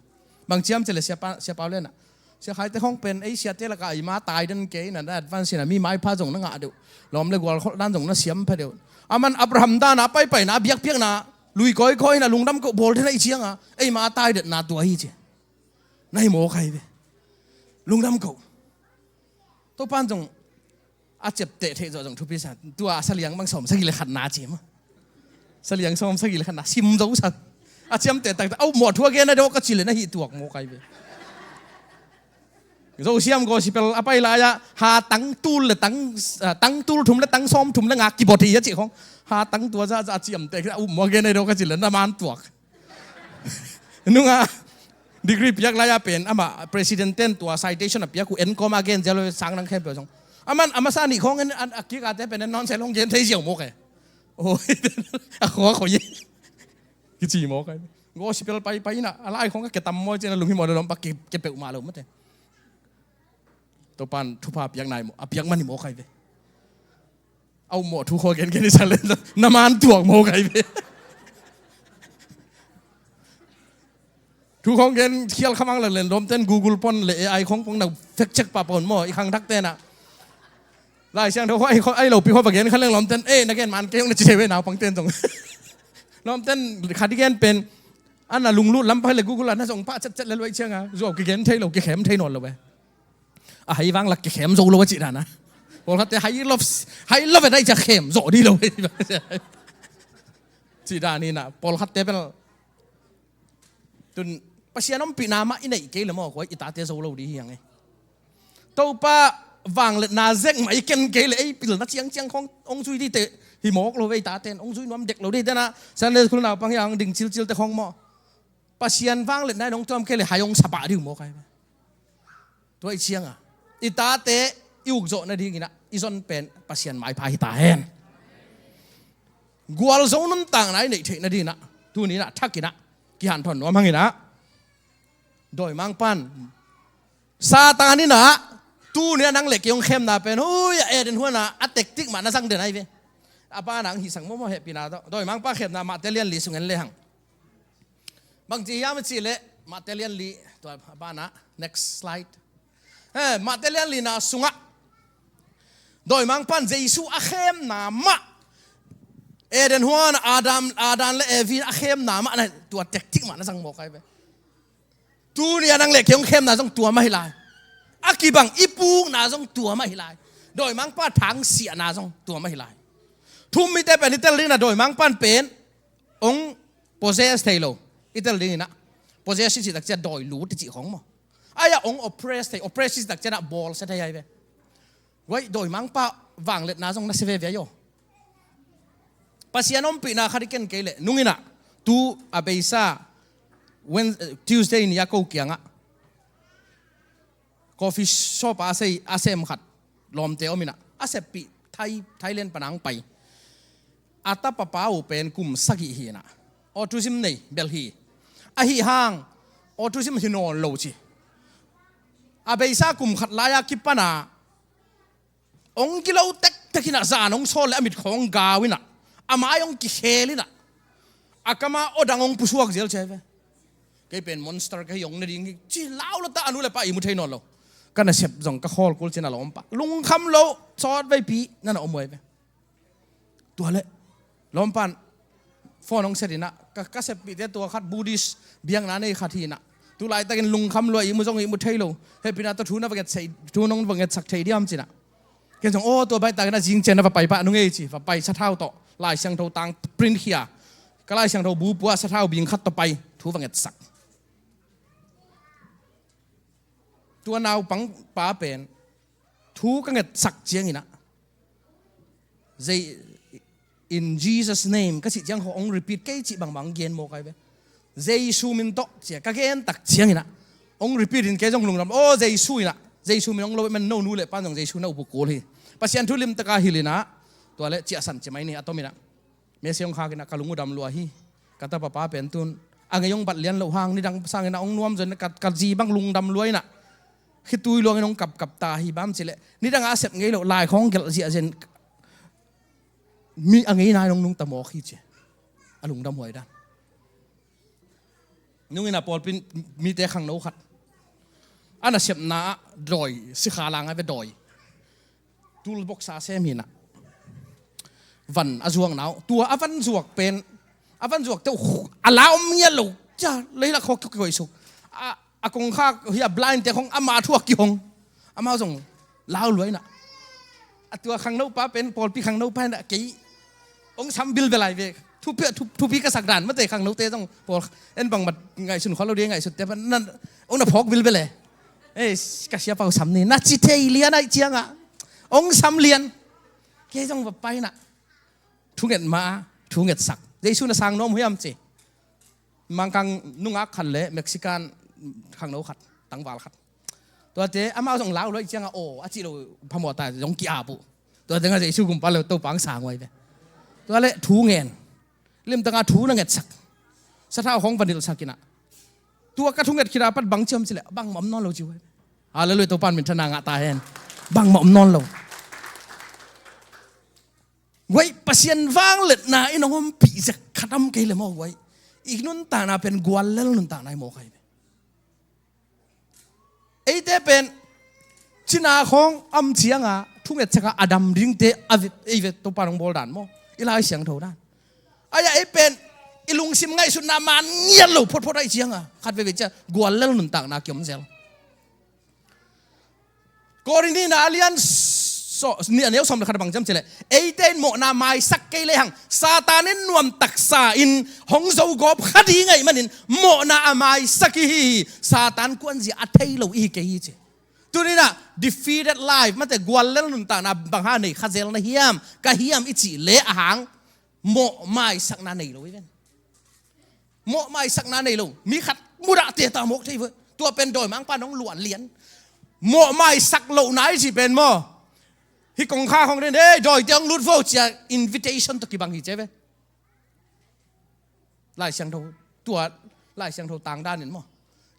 Bang ciam cele siapa, siapa lian a. Sia khaite khong pen ei siate laka i ma tai den kei na na advance na mi maipha zong na ngah deuh. Lawm le gual kholh dan zong na siam pha deuh. Aman Abraham dana paipaina a biakpiakna lui kawikawi na lungdam koh bawl dena i cianga ei ma tai detna tua hi ci. Na hi mawk ahi ve. Lungdam ko. Topan zong a ciapteh theih zawh zong thupi sa. Tua a saliang bang sawm sagih le khatna ci maw. Saliang sawm sagih le khatna sim zo sa. A ciamteh taktak a upmawh thu a gen a dawh ka ci le na hih tuak mawk ahi ve. Zo siam gospel a pai lai-ah ha tang tul le tang, ah, tang tul thum le tang sawm thum le ngak kibawt hi a cih khong. Ha tang tua zahzah a ciamteh a upmawh a gen a dawh ka ci le na man tuak. Nunga degree piak lai-a pen amah president ten tua citation a piak uh en kawma gen zel sang nang khempeuh zong. Aman a masa nih khawng en a kik ate pen en nawn sel hong gen thei ziau mawk e. Oh, a khua khoi e. Kici mawk e. Gospel pai pai ina a lai khawng a ketam mawi cina lunghimawh le lawmpa ke, ke peuhmah lo mate. Topan thupha piak nai maw a piak man hi mawk ai ve. A upmawh thu khua gengen i sa le na man tuak mawk ai ve. Thu khong gen khial khamang lak len lawmten Google pon le A I khong pong na fact check pah pon maw i khang thak tena. Lai Siangtho khong ai, khong ai lo pi khong va gen khan leng lawmten eh na gen man kei hong na ci thei ve naupang ten zong. Lawmten khat i gen pen ana lunglut lam pai le Google ana zong pah cetcet le luai cianga zuau kigen thei lo kikhem thei nawn lo ve. A hai vang lak kikhem zo lo a cih dana. Pawlkhatte hai love, hai love nai cia khem zo di lo. Cih dan ina pawlkhatte pen tun Pasian ompihna mah i neih kei le maw kua i tate zo lo di hiang e. Topa vangliatna zek mah i ken kei le ei pilna ciangciang khong ong zui dite hi mawk lo ve i taten ong zui nuam dek lo di tena Sunday school naupang hiang ding cilcil te khong maw. Pasian vangliatna in ong tuam kei le hai ong sapah di uh mawk ai. Tua i cianga i tate i ukzawh nadingina i zon pen Pasian maipha hi ta hen. Gualzo nuntakna i neih theih nadina tunina thakina kihanthawn nuam hangina dawimangpan Satan ina tunia nang le kei hong khemna pen hui a Eden huana a tektik mah na zang den ai ve. A pana ang hihsak mawmaw hehpihna tawh dawimangpa khemna mahte lian li sung en le hang. Bangci hiam a cih leh Mate lian li tua a bana next slide. He, Mate lian lina sungah dawimangpan Jesu a khemna mah Eden huan Adam, Adam le Evi a khemna mah na tua tektik mah na zang mawk ai ve. Tunia nang le kei hong khemna zong tua mah hi lai. A kibang i pukna zong tua mah hi lai. Dawimangpa thangsiahna zong tua mah hi lai. Thum mite pen i tel dingna dawimangpan pen ong possess thei lo i tel dingina possess i cih takcia dawi lut i cih khong maw? Aia ong oppress thei, oppress i cih takcia na bawlsia thei ai ve. Wai dawimangpa vangliatna zong na sia veve aio. Pasian ompihna khat i ken kei leh nungina tu a beisa Tuesday ni a ko kiangah coffee shop a sei a sem khat lawmte om ina a seppih Thai, Thailand pana ang pai. A tapa pa uh pen kum sagih hi ina autism nei bel hi. Ahi hang autism hi nawn lo ci. A beisa kum khat lai-a kipana hong kilo tektek inah, zan hong sawl le a mitkhawng gau inah, a mai hong kikhel inah, a kama aw dang hong pusuak zel ci ai ve. Kei pen monster ka hi, hong ne ding hi ci lau lo ta, a nu le pa ihmu thei nawn lo. Ka nasep zong ka khawl kul cin a lawmpa lungkham lo, sawt veipi nana om uh ai ve. Tua le lawmpan phone hong set inah, ka, ka seppihte tua khat Buddhist biakna nei khat hi inah, tu laitakin lungkham lua, ihmu zong ihmu thei lo, hehpihna tawh thu na va ngetsak, thu nong va ngetsak thei diam cinah. Ken zong aw, tua baitakin a zing ciang na va pai pah nung ei ci, va pai, sathau tawh Lai Siangtho tang print khia, ka Lai Siangtho bu pua, sathau bing khat tawh pai, thu va ngetsak. Tua naupang pa pen thu ka ngetsak ciang inah, zei, "In Jesus' name," ka cih ciang hong repeat, kei cih bangbang gen mawk ai ve. "Jesu min tawh," ci-a ka gen tak ciang inah hong repeat in, kei zong lungdam, "Aw, Jesu inah, Jesu min hong lo man, no nu le pan zong Jesu na up uh kul hi." Pasian thu limtaka hilh inah, tua le ciahsan ci mai ni, a tom inah. Message hong khak inah ka lung uh dam lua hi. Ka tapa pa pen tun a ngei hong bat lian loh hang, nidang sangin a hong nuam zon, ka, ka zi bang lungdam lua inah, khitui luangin hong kapkap ta hi. Bang ci leh, nidang a sep ngei loh lai khawng gelh ziahzen, mi a ngeina in hong nungta mawk hi ci. A lungdam huai dan. Nung inah pawlpi mite khangno khat, a nasepna ah dawi, sikha lang a ve dawi, toolbox a sem hi inah, van a zuakna uh, tua a van zuak pen, a van zuakte uh a la om ngiat lo, ca leilak khawng kikoih suk. A, a kongkhak hi a blindte khawng ama thu a kihong. Amau zong lau lua inah. A tua khangnopa pen, pawlpi khangnopa inah kei hong sam bilbel ai ve. Thupi, thu, thupi ka sak dan mate, khangnote zong pawl en bangmah ngaihsun khol lo ding, ngaihsutte pan na, hong na phawk bilbel e. "Ei, ka siapa uh sam ni," na ci thei lian ahih ciangah hong sam lian. Kei zong va pai inah thunget ma, thungetsak. "Jesu na sang nuam uh hiam?" ci. Mangkang nungak khat le Mexican khangno khat, tangval khat. Tuate amau zong lau lua ahih ciangah aw a cih lo phamawh ta, zong ki-ap uh. Tuate ngah Jesu gumpa le Topa hong sang uh ai ve. Tua le thu ngen. Limtaka thu na ngetsak. Sathau khawng va nilhsak inah, tua ka thunget khit a pat bang ci hiam ci leh, "Bangmah om nawn lo," ci uh ai ve. Halleluiah, Topa in minthanna ngah ta hen. Bangmah om nawn lo. Guai, Pasian vangliatna in hong ompih zek khat om kei le maw guai, i nuntakna pen guallel nuntakna hi mawk ai ve. Eite pen cina khawng om cianga thungetsak a dam dingte a ve, ei ve, Topa in hong bawl dan maw, i Lai Siangtho dan. Ai-ah ei pen i lungsim ngaihsutna man ngiat lo photphot ahih cianga khat veve ciang guallel nuntakna kiom zel. Korin nihna a lian so, nih a neu sawm le khat a bang ci hiam ci leh, eite in mawhna maisak kei lehang Satan in nuam taksa in hong zo gawp kha ding ahih manin mawhna a maisak i hi hi. Satan kuanzia a thei lo i hi kei hi ci. Tuni-in ah defeated life, mate, guallel nuntakna bang hang nei kha zel na hiam, ka hiam i cih leh a hang mawh maisakna nei lo i ven. Mawh maisakna nei lo mi khat mudah teta mawk thei ve. Tua pen dawimangpa in hong luah lian. Mawh maisak lohna i cih pen maw, hih kongkhak hong den, "Ei, dawite hong lut vo," ci-a invitation tawh kibang hi ci ve. Lai Siangtho, tua Lai Siangtho tangdan in maw.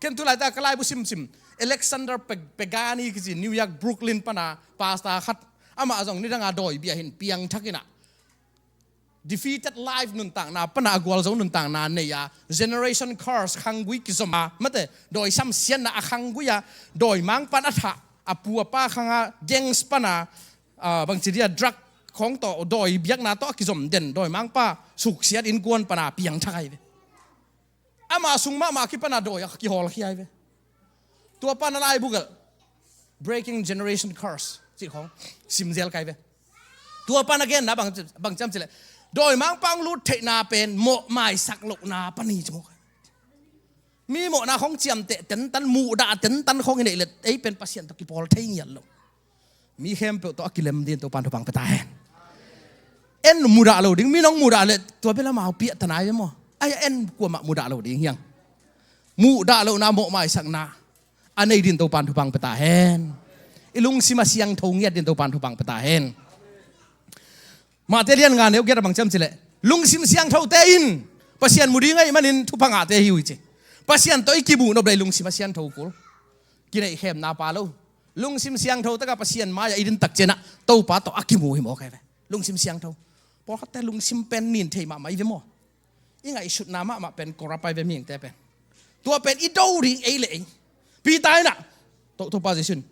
Ken tu laitak ka laibu simsim, Alexander Pe-, Pagani kici, New York Brooklyn pana pastor khat, amah zong nidanga dawi bia hi-in piangthak in ah defeated life nuntakna pana a gualzo nuntakna nei-a, generation curse, khanggui kizom a, mate, dawi samsiatna a khanggui-a, dawimangpa in a thah, a pu a pa khanga gangs pana, ah, bangci dia, drug khawng tawh, dawi biakna tawh a kizom den dawimangpa suksiat innkuan pana piangthak ahi ve. Ama sung mahmah kipana dawi a kihawlkhia ahi ve. Tua pana laibu gelh, Breaking Generation Curse cih khawng sim zel ka hi ve. Tua pana genna bang, bang ci hiam ci leh, dawimangpa hong lut theihna pen mawh maisak lohna pan hi ci maw. Mi mawhna khawng ciamteh tentan, muhdah tentan khawng i neih leh ei pen Pasian tawh kipawl thei ngiat lo. Mi khempeuh tawh a kilem dingin Topa'n thupha pia ta hen. En mudah lo ding, mi nong mudah leh tua bel amau piah ta nai ve maw. Ai, en kuamah mudah lo ding hi hang. Mudah lohna, mawh maisakna a nei dingin Topa'n thupha pia ta hen. I lungsim a siangtho ngiat dingin Topa'n thupha pia ta hen. Matthai lian nga neu giat a bang ci hiam ci leh, lungsim siangthote in Pasian mu ding ahih manin thupha ngahte hi uh hi ci. Pasian tawh i kimuh nop leh i lungsim a siangtho kul. kineihkhemna pa lo. Lungsim siangtho taka Pasian mai-ah i din tak ciangin ah Topa tawh a kimu hi maw kai ve. Lungsim siangtho. Pawlkhatte lungsim pen nin thei mahmah i ve maw. I ngaihsutna mahmah pen corrupt ai ve mihingte pen. Tua pen i do ding ei le ei. Peter in ah, To, Topa Jesu in,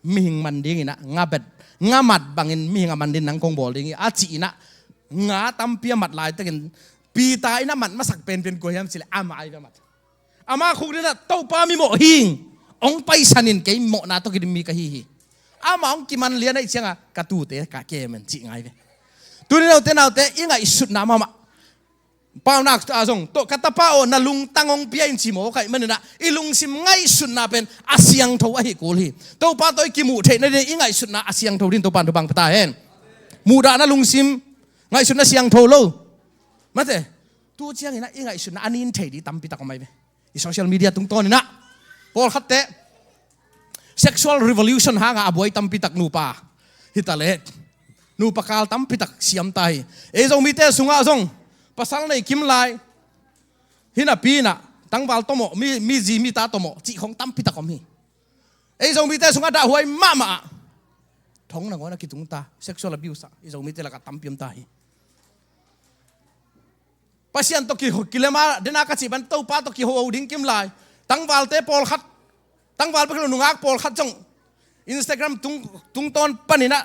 mihing man dingin ah nga bet, nga mat bangin mihing a man dingin nang kong bawl ding hi a ci-in ah, nga tampi a mat laitakin Peter in a mat masak penpen kua hiam cih leh amah ai ve a mat. Amah khukdin ah Topa mimawh hing hong paisan in kei mawhna tawh kidim mi ka hi hi. Amah hong kiman lian ahih ciangin ka tuute ka kem en cih ngai ve. Tuni note naute i ngaihsutna mahmah paunak ah zong, Topa ka tapa aw, na lungtang hong pia in ci maw kai manin ah i lungsim ngaihsutna pen a siangtho ahi kul hi. Topa tawh i kimuh theih nading i ngaihsutna a siangtho dingin Topa in thupha pia ta hen. Muhdahna lungsim, ngaihsutna siangtho lo. Mate, tu ciangin ah i ngaihsutna a nin thei ding tampi tak om ai ve. I social media tungtawn in ah pawlkhatte sexual revolution hangin a buai tampi tak nupa hi ta leh, nupa kal tampi tak siam ta hi. Ei Zomite sungah zong pasal nei kim lai, hi napi in ah tangval tawh mawh, mi, mi zi mi ta tawh mawh cih khong tampi tak om hi. Ei Zomite sungah dahhuai mahmah ah thong nangawn a kitung ta, sexual abuse ah i Zomite lakah tampi om ta hi. Pasian tawh ki, kilem a, den a ka cih bang Topa tawh kiho ding kim lai. Tangvalte pawlkhat, tangval bek lo, nungak pawlkhat zong Instagram tung, tungtawn panin ah,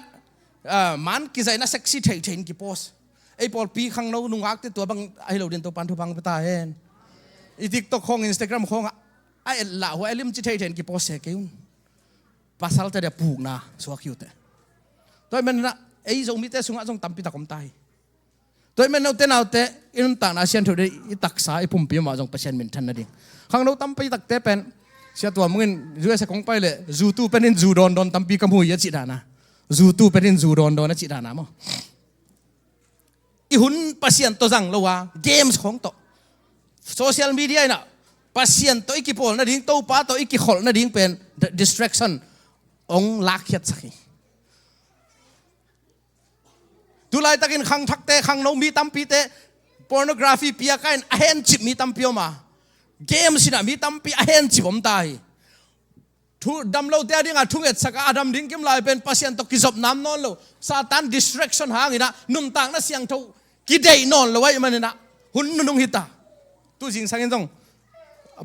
ah, man kizaihna sexy theithei in kipost. Ei pawlpi khangno nungakte tua bang ahi lo dingin Topa in thupha pia ta hen. I TikTok khawng, Instagram khawng ah a et lah huai a limci theithei in kipost se kei un. Pasalte dia pukna suak hi uh teh. Tua ahih manin ah ei Zomite sungah zong tampi tak om ta hi. Tua ahih manin note naute, i nuntakna a siangtho ding, i taksa, i pumpi mah zong Pasian minthan nading. Khangno tampi takte pen, Sia Tua Mung in U S A kong pai leh, zu tu pen in zu dawndawn tampi ka mu hi a cih dan a. Zu tu pen in zu dawndawn a cih dan a maw. I hun Pasian tawh zang lo a, games khawng tawh, social media in ah Pasian tawh i kipawl nading, Topa tawh i kikholh nading pen di-, distraction hong lakkhiatsak hi. Tulaitakin khangthakte, khangno mi tampite, pornography piak a in a hencip mi tampi om a, games in ah mi tampi a hencip om ta hi. Thu dam lote a dingin thungetsak a, a dam ding kim lai pen Pasian tawh kizopna om nawn lo, Satan distraction hangin ah nuntakna siangtho kideih nawn lo ahih manin ah hun nunung hi ta. Tu zingsangin zong,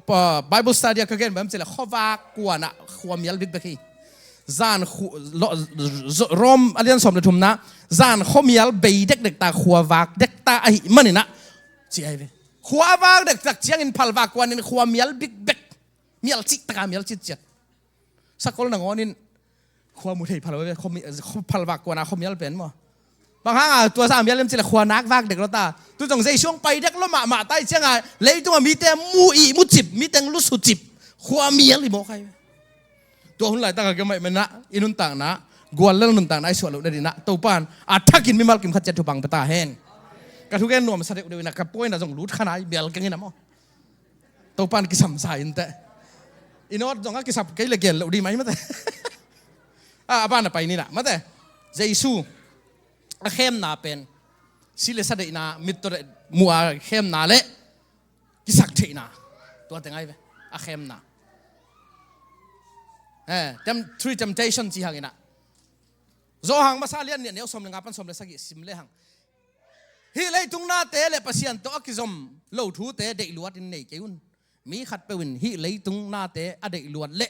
pa, Bible study ah ka gen bang hiam cih leh khuavak kuan ah khuamial bikbek hi. Zan khu-, lo-, zo-, Rom a lian sawm le thumna, zan khuamial bei dekdek ta, khuavak dek ta ahih manin ah ci ai ve. Khuavak dektak ciangin phalvak kuan in khuamial bikbek. Mial cih taka mial cih ciat. Sakol nangawn in khua mu thei phal ve, khua mi-, khua phalvak kuan a khuamial pen maw. Bang hang a tua sa mial hiam cih leh khua nak vak dek lo ta. Tu zong Jesu hong pai dek lo mahmah ta ahih ciangin leitung a mite mu ih mu cip, mite hong lusu cip, khuamial hi mawk ai. Tua hun laitak a ka mah mah in ah i nuntakna, guallel nuntakna i suah loh nading in ah Topa in a thakin mimal kim khat ciat thupha pia ta hen. Ka thugen nuamsa deuhdeuh in ah ka point ah zong lut kha nai, mial keng in ah maw. Topa in kisam sa in teh. I note zong a kisap kei leh gen loh ding mah hi mate. A, a ban a pai ni lah mate. Jesu a khemna pen si le sa deihna, mit tawh deih mu a khemna le kisak theihna, tua teng ai ve. A khemna, eh, tem-, three temptation ci hang in ah. Johan masa lian nih a neu sawm le nga pan sawm le sagih sim le hang. Hih leitung nate le Pasian tawh a kizom lo thute deih luat in nei kei un. Mi khatpeuh in hih leitung nate a deih luat leh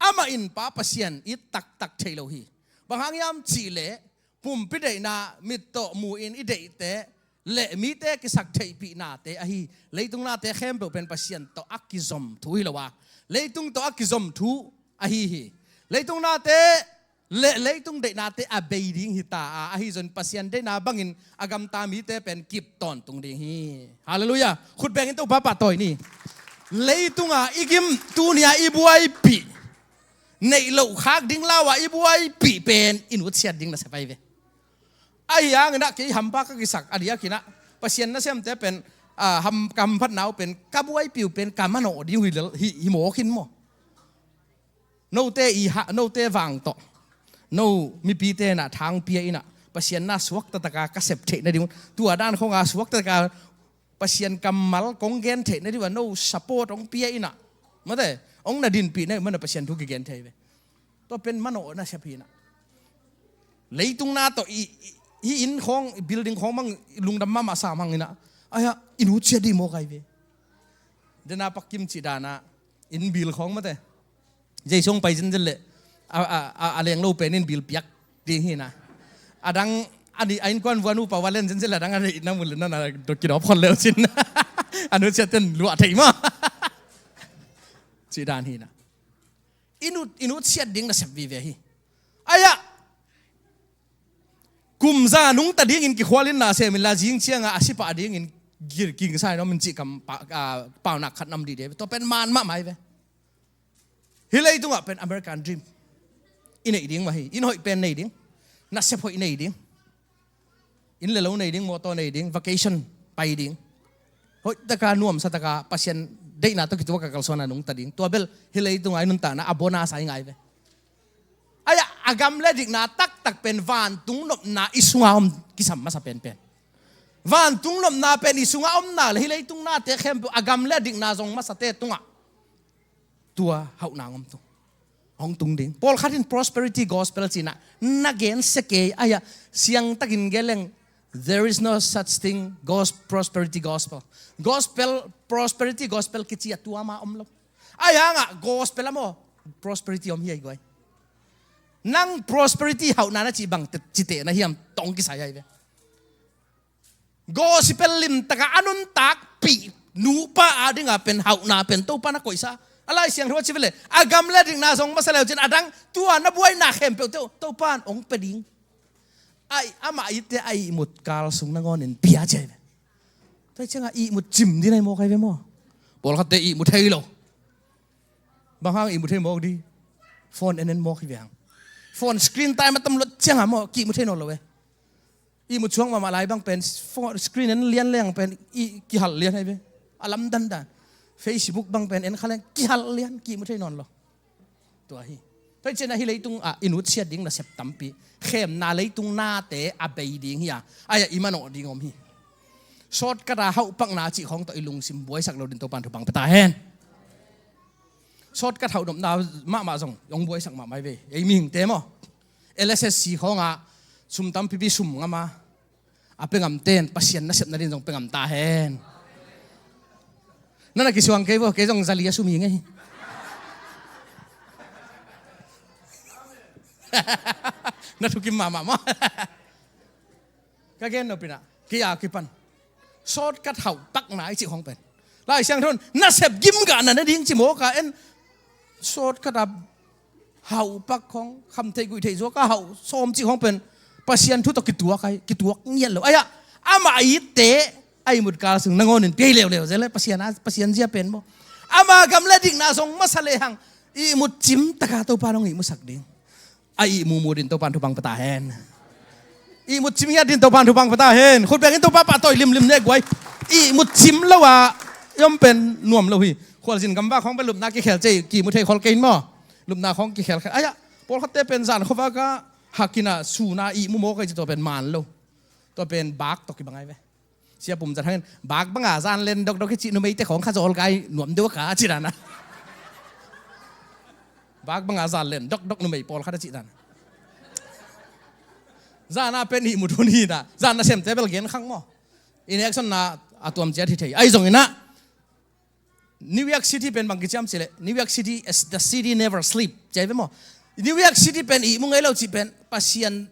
amah in Pa Pasian it taktak thei lo hi. Bang hang hiam cih leh pumpi deihna, mit tawh mu in i deihte le mite kisak theihpihnate ahi. Leitung nate khempeuh pen Pasian tawh a kizom thu hi lo a, leitung tawh a kizom thu ahi hi. Leitung nate le leitung deihnate a bei ding hi ta a, ahi zongin Pasian deihna bangin a gamta mite pen kip tawntung ding hi. Halleluiah. Khut bengin Topa pahtawi ni. Leitunga i gim, tuni-a i buaipih, neih loh khak ding lau-a i buaipih pen i nutsiat ding nasep ai ve. Ahi hangin ah kei hampa ka kisak a diakin ah Pasian nasemte pen, ah, ham, ka hamphatna uh pen ka buaipih uh pen ka manawh ding uh hi lel, hi, hi mawk in maw. Note i ha, note vang tawh, no mipite in ah thang pia in ah Pasian na suakta taka ka sep theih nading uh, tua dan khawnga suakta taka Pasian kammal kong gen theih nading uh a no support hong pia in ah, mate, Hong na dinpih na hih manin Pasian thu kigen thei ve. Tua pen manawh nasep hi inah. Leitung na tawh i, i, hih inn khawng, building khawng bang lungdam mahmah sam hang inah. Aia, i nutsiat ding mawk ahi ve. Dena Pak Kim cih danah inn bill khawng mate. Jesu hong pai zenzen leh a, a, a, a lenglo pen in bill piak ding hi inah. A dang a nih a innkuan vua nupa vua len zenzen leh a dang a neih na mun leh na na kidawp khol leu cin. A nutsiat ten luah thei mah. Cih dan hi inah. I nut, i nutsiat ding nasep vive hi. Aia, kum za nungta dingin kikhualin na sem inla zing ciangah a sipah dingin gir kingsa in om in cih kam pa, a, paunak khat nam dih dih ve. Tua pen man mahmah hi ve. Hih leitungah pen American dream i neih ding mah hi. Inn hoih pen nei ding, nasep hoih nei ding, inn le lo nei ding, mawtaw nei ding, vacation pai ding, hoihtaka nuamsataka Pasian deihna tawh kituaka kalsuana nungta ding. Tua bel hih leitungah i nuntakna a bonus a hi ngai ve. Aia, a gam le dikna taktak pen vantung nopna i sunga om kisam masa penpen. Vantung nopna pen i sunga om nak leh hih leitung nate khempeuh a gam le dikna zong masate tungah tua hauhna ngom tung, hong tung ding. Pawlkhat in prosperity gospel cinah na gensia kei. Aia, siangtakin gen leng, there is no such thing, gos-, prosperity gospel. Gospel, prosperity gospel kici a tua mah om lo. Ahi hangah gospel a maw prosperity om hi ahi guai. Nang prosperity hauhna na cih bang te, citeh na hiam tawh hong kisai ahi ve. Gospel limtaka a nuntakpih nupa a dinga pen hauhna pen Topa na koihsa. A Lai Siangtho a ci veleh a gam le dikna zong masa leu cin a dang tua na buaina khempeuh teuh Topa in hong pia ding. Ai, amah itte a ihmut kal sung nangawnin pia ci ahi ve. Tua hi ciangah ihmut cim ding ahi mawk ahi ve maw. Pawlkhatte ihmut thei lo. Bang hang ihmut thei mawk ding? Phone en en mawk hi ve hang. Phone screen time a tam luat ciangah maw kihmut thei nawn lo ve. Ihmut suak mahmah lai bang pen phone screen en lian leng pen i kihal lian ahi ve. A lamdang dan. Facebook bang pen en kha leng kihal lian, kihmut thei nawn lo. Tua hi. Tua hi ciangah hih leitung ah i nutsiat ding nasep tampi, khemna leitung nate a bei ding hi a, aia i manawh ding om hi. Shortcut a hauhpakna cih khawng tawh i lungsim buaisak lo ding Topan thupha pia ta hen. Shortcut hauhnopna mahmah zong hong buaisak mahmah hi ve. Ei mihingte maw, L S S C khawngah sum tampipi sum ngam a, a pia ngamten Pasian nasepna ding zong pia ngam ta hen. Na na kisuang kei vo, kei zong zali a sum hi ngei. Na thukim mahmah maw. Ka gen nopinah kei a kipan shortcut hauhpakna i cih khawng pen Lai Siangtho in nasep gimgahna na ding ci mawk a, en shortcut a hauhpak khawng, khamtheih guihtheih zuak a hauh sawm cih khawng pen Pasian thu tawh kituak ahi, kituak ngiat lo. Aia amah itte a ihmut kal sung nangawnin pia hi leuleu zel le Pasian a, Pasian zia pen maw. Ama gam le dikna zong masa lehang ihmut cimtaka Topa nong ihmusak ding. A ihmu mu din Topan thupha pia ta hen. Ihmut cim ngiat din Topan thupha pia ta hen. Khut bengin Topa pahtawi limlim ne guai. Ihmut cim lo a i om pen nuam lo hi. Khualzin gamvak khawng pen lupna kikhel cei kihmu thei khol kei in maw. Lupna khawng kikhel khel. Aia pawlkhatte pen zan khuavak a hakin a sun a ihmu mawk ahi ci tua pen man lo. Tua pen bak tawh kibang ahi ve. Sia Pum Za Thang in bak banga zan len dokdok hi cih numeite khawng kha zawl kai nuam deuh a ka cih dan a. Bak banga zan len dokdok numei pawlkhat a cih dan a. Zan a pen ihmut hun hi na, zan nasemte bel gen khang maw. In action na a tuam ciat hi thei. Ahi zongin ah New York City pen bang kiciam cileh, New York City as the city never sleep ci ahi ve maw. New York City pen ihmu ngei lo cih pen Pasian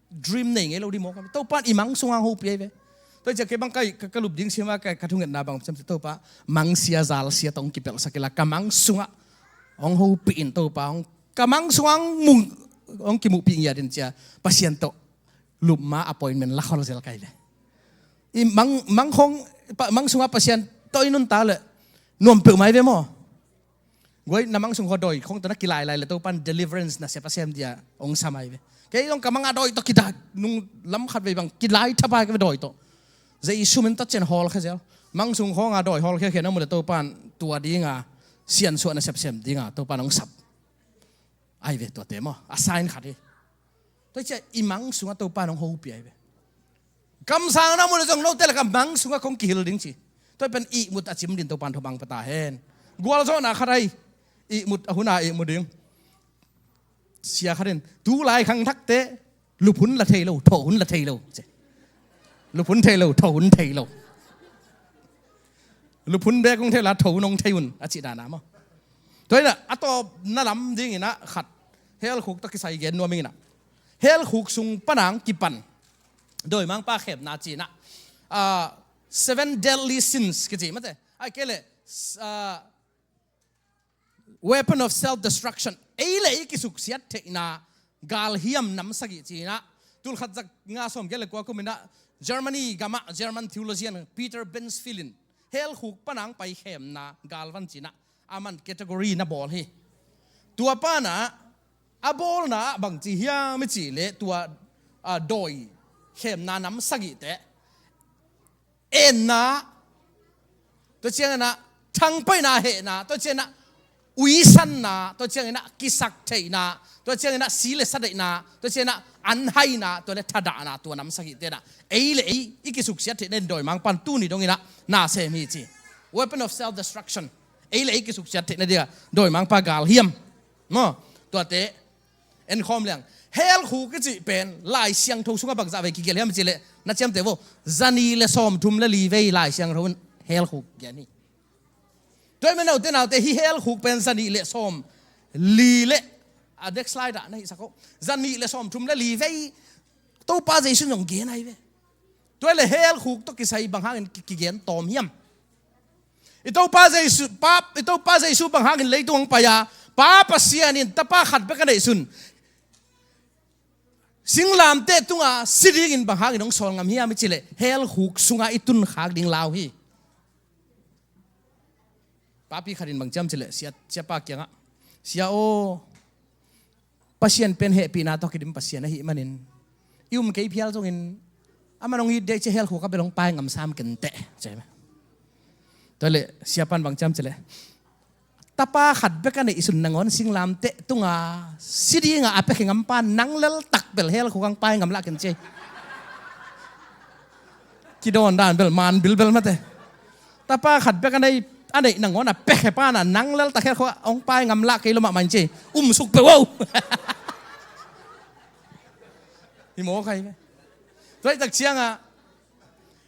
dream nei ngei lo ding mawk a, Topan i mang sungah hong hopih ahi ve. Tua hi ciah kei bang ka, ka, ka lup ding sima ka, ka thungetna bang ciam ci Topa, mangsia zalsia tawh hong kipelhsak ila ka mang sungah hong hopih in Topa, hong, ka mang sungah hong mung, hong kimuhpih ngiat in cia Pasian tawh lupma appointment la khol zel kai ve. I mang, mang khong, pa, mang sungah Pasian tawh i nunta le nuam peuhmah ahi ve maw. Guai na mang sung khaw dawi khong tawh na kilai lai le Topan deliverance nasep a sem dia hong sam ahi ve. Kei zong ka mang a dawi tawh kidak nung lam khat vei bang kilai thapai ka ve dawi tawh. Jesu min tawh cian hawlkhia zel. Mang sung khawng a dawi hawlkhia khia na mu le Topan tua dinga siansuah nasep sem dinga Topan hong sap. Ahi ve tuate maw. A sign khat hi. Tua hi ciah i mang sungah Topan hong hopih ahi ve. Kamsang na mu le zong note le ka mang sungah kong kihil ding ci. Tua pen ihmut a cim din Topan thupha pia ta hen. Gualzawhna khat ahi. Ihmut a hun a ihmu ding. Sia khat in, tu lai khangthakte luphun la thei lo, thawhun la thei lo, ci. Luphun thei lo, thawhun thei lo. Luphun bek hong thei lo, thawhun hong thei un, a cih dan a maw. Tua hi a, a tawpna lam dingin a khat, hell khuk tawh kisai gen nuam ing in a. Hell khuk sung pan a hong kipan dawimangpa khemna ci in a, ah, seven deadly sins kici mate. Ahih kei leh, ah, weapon of self-destruction. Ei le ei kisuksiat theihna galhiam nam sagih ci in a, tulkhat za nga sawmgiat le kua kum in a, Germany gam ah German theologian Peter Benz Phil in hell khuk pan a hong pai khemna galvan ci in a, aman category na bawl hi. Tua pan a, a bawlna ah bangci hiam i cih leh tua, ah, dawi khemna nam sagihte, enna, tua ciangin a thangpaihna hehna, tua ciangin a uisanna, tua ciangin a kisaktheihna, tua ciangin a si le sa deihna, tua ciangin a an haina, tua le thadahna, tua nam sagihte in a, ei le ei i kisuksiat theihna in dawimangpan tuni dongin a na sem hi ci. Weapon of self-destruction. Ei le ei kisuksiat theihna ding a dawimangpa galhiam maw, tuate en khawm leng. Hell khuk i cih pen Lai Siangtho sungah bangzah vei kigelh hiam i cih leh, na ciamteh vo, zanih le sawmthum le li vei Lai Siangtho in hell khuk gen hi. Tua hi mah, ute naute, hih hell khuk pen zanih le sawmli le, a, next slide ah na hihsak o. Zanih le sawmthum le li vei Topa Jesu in zong gen ahi ve. Tua hi leh hell khuk tawh kisai bang hangin ki-, kigen tawm hiam? I Topa Jesu, Pa, i Topa Jesu bang hangin leitung hong pai a, Pa Pasian in Tapa khat bek a neihsun singlamteh tungah si dingin bang hangin hong sawl ngam hiam i cih leh, hell khuk sungah i tun khak ding lau hi. Papi khat in bang ci hiam cih leh, sia, siapa kiangah, "Sia aw, Pasian pen hehpihna tawh kidim Pasian ahih manin i um kei phial zongin, aman hong it dih ci, hell khuk ah bel hong pai ngam sam kenteh," ci hi. Tua leh siapa in bang ci hiam cih leh, "Tapa khat bek a neihsun nangawn singlamteh tungah si dingah a piakhia ngam pa nang leltak bel hell khuk ah hong pai ngam lah ken," ci hi. Kidawn dan bel man bilbel mate. Tapa khat bek a neih, a neih nangawn a piakhia pa in a nang leltak hell khuk ah hong pai ngam lah kei lua mahmah in ci hi. Um suk peuh o. Hi mawk ahi ve. Tua hi tak ciangah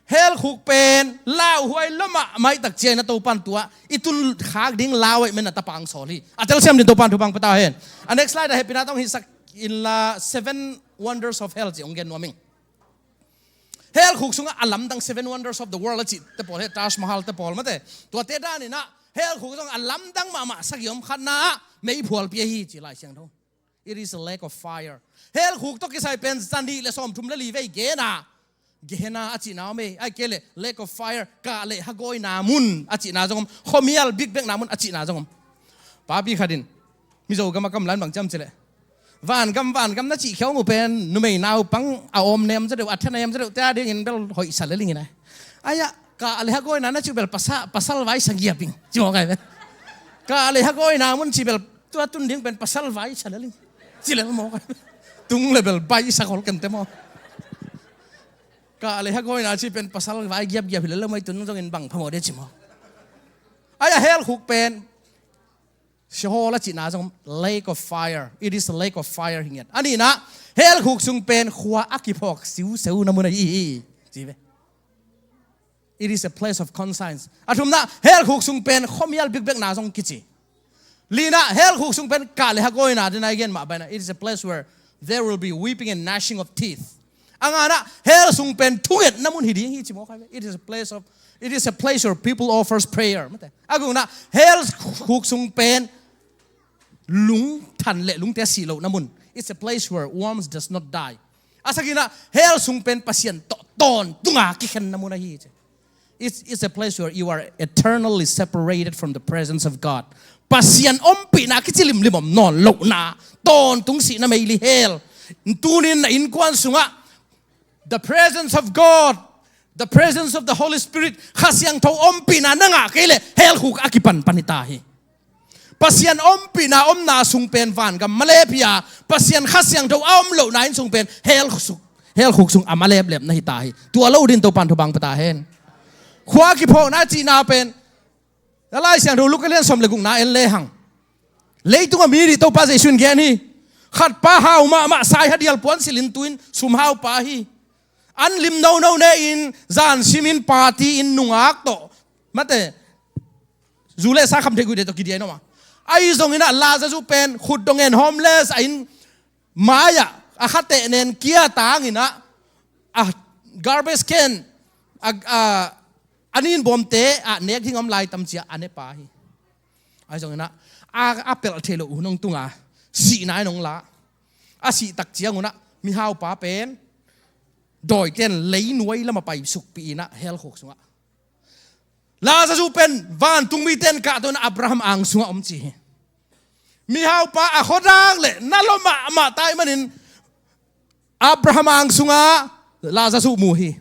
hell khuk pen lauhuai lua mahmah hi tak ciangin a Topa in tua i tun khak ding lau ahih manin a Tapa hong sawl hi. A telsiam dingin Topa in thupha hong pia ta hen. A next slide ah hehpihna tawh hong hihsak inla, seven wonders of hell ci hong gen nuam ing. Hell khuk sungah a lamdang, seven wonders of the world a cihte pawl, he Taj Mahal te pawl mate, tuate danin a hell khuk sungah a lamdang mahmah sagih om. Khatna ah meiphual pia hi ci Lai Siangtho. It is a lake of fire. Hell khuk tawh kisai pen zanih le sawmthum le li vei gen a, Gehenna a cihna om hi. Ahih kei leh lake of fire, kah le hagawina mun a cihna zong om, khuamial bikbekna mun a cihna zong om. Papi khat in, Mizo gam ah ka om lai-in bang ci hiam cih leh, "Vangam, vangam na cih khia uh pen numei naupang a awm nem zaw deuh, a tha nem zaw deuhte a dingin bel hoihsa lel ing," ci hi. "Ai-ah, kah le hagawina na cih uh bel pasa-, pasal vai sa ngiap ing," ci mawk ahi ve. "Kah le hagawina mun cih bel tua tun ding pen pasal vai sa lel ing," ci lel mawk ahi ve. Tung le bel bai sa khol kenteh maw. "Kah le hagawina cih pen pasal vai giapgiap hi lel lo mai, tun zongin bang phamawh ding," ci mawk. Ai-ah, hell khuk pen Sheol a cihna zong om, lake of fire. It is a lake of fire hi ngiat. A nihna, hell khuk sung pen khua a kiphawk siuseu na mun ahi hi, ci ve. It is a place of conscience. A thumna, hell khuk sung pen khuamial bikbekna zong kici. Lina, hell khuk sung pen kah le hagawina, dena i gen mah bangin a, it is a place where there will be weeping and gnashing of teeth. A ngana, hell sung pen thungetna mun hi ding hi ci mawk ahi ve. It is a place of, it is a place where people offers prayer. Mate. A gukna, hell khuk sung pen lungthan le lungte sih lohna mun. It's a place where worms does not die. A sagihna, hell sung pen Pasian tawh tawntunga kikhenna mun ahi ci. It's, it's a place where you are eternally separated from the presence of God. Pasian ompihna kici limlim om nawn lohna, tawntung sihna meili hell. Tunin na innkuan sungah the presence of God, the presence of the Holy Spirit, Kha Siangtho ompihna na ngah kei leh hell khuk a kipanpan hi ta hi. Pasian ompihna omna sung pen vangam malep hi a, Pasian Kha Siangtho a om lohna inn sung pen hell khuk, hell khuk sung a maleplepna hi ta hi. Tua lo dingin Topa'n thupha hong pia ta hen. Khua kiphawkna cihna pen, a Lai Siangtho Luka lian sawm le gukna en lehang, Leitung a mi nih Topa Jesu in gen hi. Khat pa hau mahmah, sai hadial puan silhin tu-in sumhau pa hi. An lim nono ne-in, zan simin party-in nungak tawh, mate, zu le sa kham thei guih tawh kidiai noma. Ahi zongin ah Lazarus pen khut dong en homeless a inn mai-ah a kha teh nen kia tangin ah, a garbage can, a, a, a nin bawmte ah nek ding om lai tam ci-a a ne pa hi. Ahi zongin ah a, a pelh theih loh hun hong tunga sihna in hong la. A sih tak ciangun ah mihau pa pen dawiten leinuai lam a pai sukpih in ah hell khuk sungah. Lazarus pen vantung mite in kahto in Abraham ang sungah om ci hi. Mihau pa a khuadak le na lua mahmah ta ahih manin Abraham ang sungah Lazarus mu hi.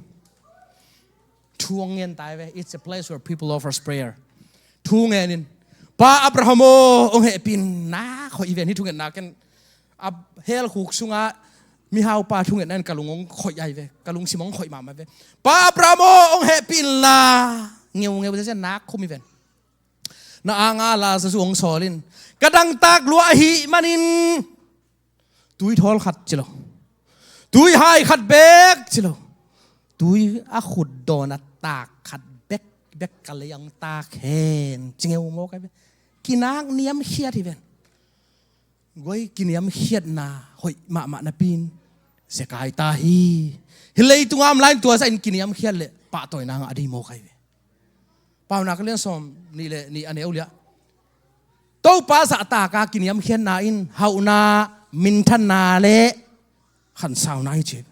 Thu hong ngen ta hi ve. It's a place where people offers prayer. Thu ngenin, Pa Abraham aw, hong hehpih in, nak hoih hi ve. Hih thungetna ken a hell khuk sungah mihau pa thungetna in ka lung hong khoih ahi ve. Ka lungsim hong khoih mahmah ve. Pa Abraham aw, hong hehpih inla, ngeungeu zia nak khum hi ven. Na anga Lazarus hong sawl in, ka dangtak lua ahih manin tui thawl khat ci lo, tui hai khat bek ci lo, tui a khut dawn a tak khat bek, bek ka lei ang tak hen ci ngeu mawk ahi ve. Kinak niamkhiat hi ven. Guai, kiniamkhiatna hoih mahmah napi-in zekai ta hi. Hih leitung a om lai-in tua zahin kiniamkhiat leh pahtawina ngah ding mawk ahi ve. Paunak a lian sawm nih le nih a neu li-ah, Topa zahtak a kiniamkhiatna in hauhna, minthanna le khansauna hi ci.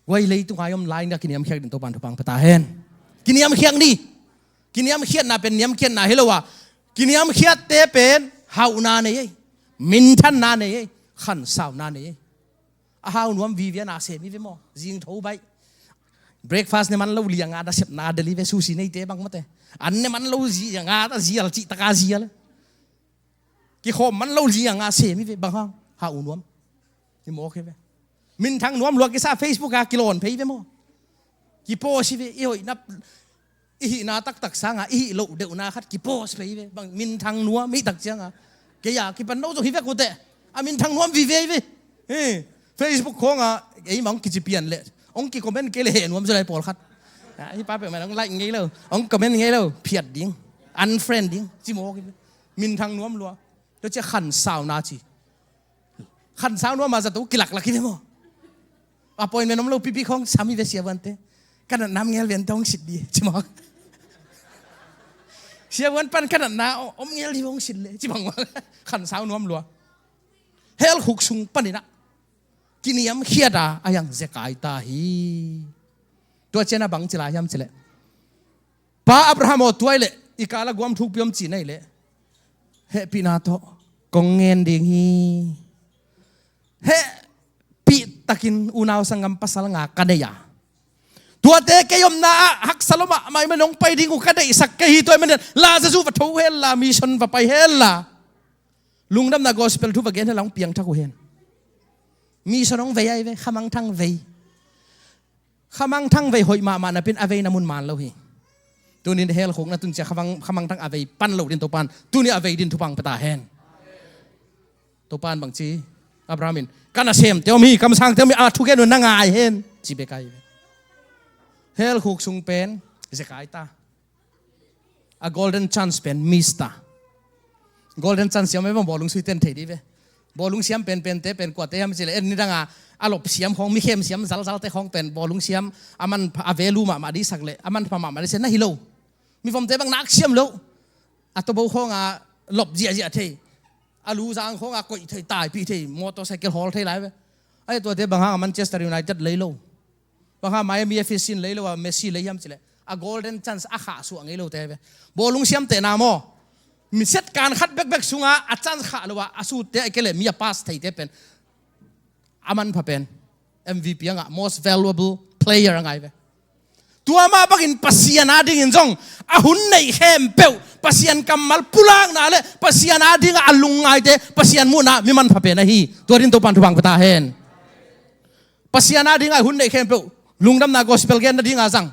Guai, leitung a i om lai-in a kiniamkhiat ding Topa'n thupha pia ta hen. Kiniamkhiat ni. Kiniamkhiatna pen niamkhiatna hi lo a, kiniamkhiatte pen hauhna nei ei, minthanna nei ei, khansauna nei ei. A hau nuam vive a na sem hi ve maw. Zingtho baih, breakfast ne man lo liang a, nasepna deliver, sushi neite bang mate. An ne man lo liang a, a zial cihtak a zial. Kikhawm man lo liang a sem hi ve, bang hang, hau nuam. Hi mawk hi ve. Minthang nuam lua kisa, Facebook a kilawn phei ve maw. Kipost hi ve, i hoihna, i hihna taktak sanga i hih loh deuhna khat kipost phei ve. Bang minthang nuam hih tak cianga, kei a kipan no zong hi vek uh teh. A minthang nuam vive hi ve. Hi, Facebook khawng a ei mah hong kici pian leh, hong kicomment kei leh heh nuam zaw lai pawlkhat. A, hih pa peuhmah hong like ngei lo, hong comment ngei lo, phiat ding, unfriend ding ci mawk hi ve. Minthang nuam lua. Tua ciah khansauna ci. Khansau nuam a zato kilaklak hi ve maw. Appointment om lo pipi khawng sam hi ve, siavuante. Ka natna om ngel ve, ante hong sit dih ci maw. Siavuan pan ka natna om ngel dih hong sit leh ci bang maw. Khansau nuam lua. Hell khuk sung panin ah kiniamkhiat a, a hiang zekai ta hi. Tua ciang a bang ci lai hiam cih leh, Pa Abraham aw, tua ahih leh i kal ah guam thukpi om cih na hih leh, hehpihna tawh kong ngen ding hi. Hehpih takin unau sanggam pasal nga ka nei a, tuate kei omna ah haksa lua mahmah ahih manin hong pai ding uh ka deihsak kei hi. Tua ahih manin Lazarus va tho hen la, mission va pai hen la, lungdamna gospel thu va gen hen la, hong piangthak uh hen. Mission hong vei ahi ve, khamangthang vei. Khamangthang vei hoih mahmah napi-in a veina mun man lo hi. Tuni-in hell khuk na tun ciang khamang, khamangthang a vei pan lo dingin Topa'n tuni a vei dingin thupha pia ta hen. Topa'n bang ci, Abraham in, ka nasemte om hi, kamsangte om hi, a thugen uh na ngai hen ci bek ahi ve. Hell khuk sung pen zekai ta. A golden chance pen miss ta. Golden chance siam e bang, bawlung suite in thei dih ve. Bawlung siam penpente pen kuate hiam cih leh, en nidang a, a lop siam khawng, mi khem siam zalzalte khawng pen bawlung siam a manpha, a value mahmah dihsak leh, a manpha mahmah dihsak na hi lo. Mivomte bang nak siam lo. A tawbo khawng a lop ziahziah thei, a luzang khawng a koih thei, taipih thei, motorcycle hawl thei lai ve. Ahi, tuate bang hang a Manchester United lei lo, bang hang a Miami F C in lei lo a Messi lei hiam cih leh, a golden chance a khahsuah ngei lote ve. Bawlung siamtehna maw, mi set kan khat bekbek sungah a chance khah lo a, a sutte ahih kei leh mi a pass theite pen, a manpha pen M V P a ngah, most valuable player a ngai ve. Tua mah bangin Pasian adingin zong a hun neih khempeuh, Pasian kammal pulakna le Pasian adingah a lungngaite Pasian muhna mi manpha pen ahi. Tua dingin Topa'n thupha pia ta hen. Pasian adingah hun neih khempeuh, lungdamna gospel gen nadinga zang,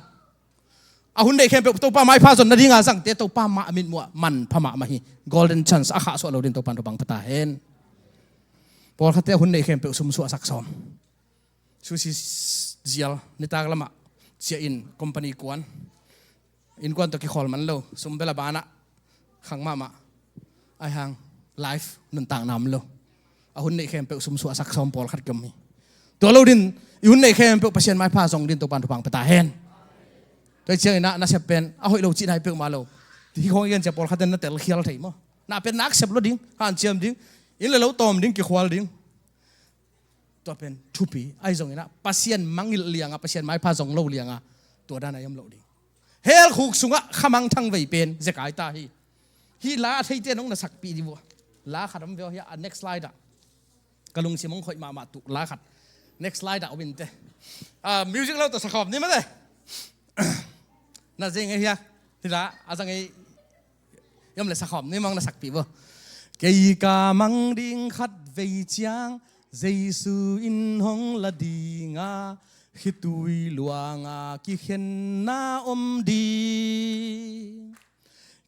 A hun neih khempeuh Topa maipha zon nadinga zangte Topa mah a mitmuh ah manpha mahmah hi. Golden chance a khahsuah lo dingin Topa in thupha pia ta hen. Pawlkhatte a hun neih khempeuh sum suahsak sawm. Sushi zial nitak lamah ciah in company kuan. Innkuan tawh kikhawl man lo, sum bel a banah khang mahmah. Aihang life nuntakna om lo. A hun neih khempeuh sum suahsak sawm pawlkhat kiom hi. Tua lo dingin i hun neih khempeuh Pasian maipha zong dingin Topa in thupha pia ta hen. Tua ciangin ah nasep pen a hoih lo cihna hi peuhmah lo. Hih khawng i gen ciang pawlkhat in na telkhial thei maw? Na pen nak sep lo ding, hanciam ding, inn le lo tawm ding, kikhual ding. Tua pen thupi ahi zongin ah Pasian mangngilh lianga, Pasian maipha zong lo lianga tua dan a i om loh ding. Hell khuk sungah khamangthang vei pen zekai ta hi. Hih la a theite nong na sakpih dih vua. La khat om veu hi a, next slide ah. Ka lungsim hong khoih mahmah tuh la khat. Next slide ah om inteh. Ah, music lo tawh sakhawm ni mate. Na zeng ei hia? Hih la a zang ei. Yom le sakhawm ni mang na sakpih vua. Kei ka mang ding khat vei ciang Jesu in hong la dinga, khitui luanga kikhenna om ding.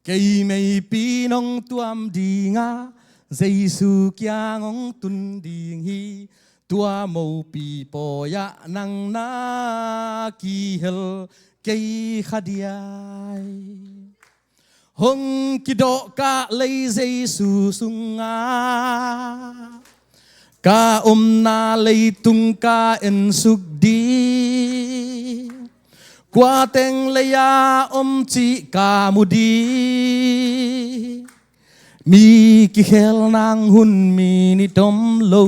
Kei meipi nong tuam dinga, Jesu kiang hong tun ding hi. Tua mopi pawi-ah nang na kihel kei kha diai. Hong kidawh kah lei Jesu sunga, ka omna leitung ka ensuk ding. Kua teng lei-a om cih ka mu ding. Mi kikhel nang hun minit om lo.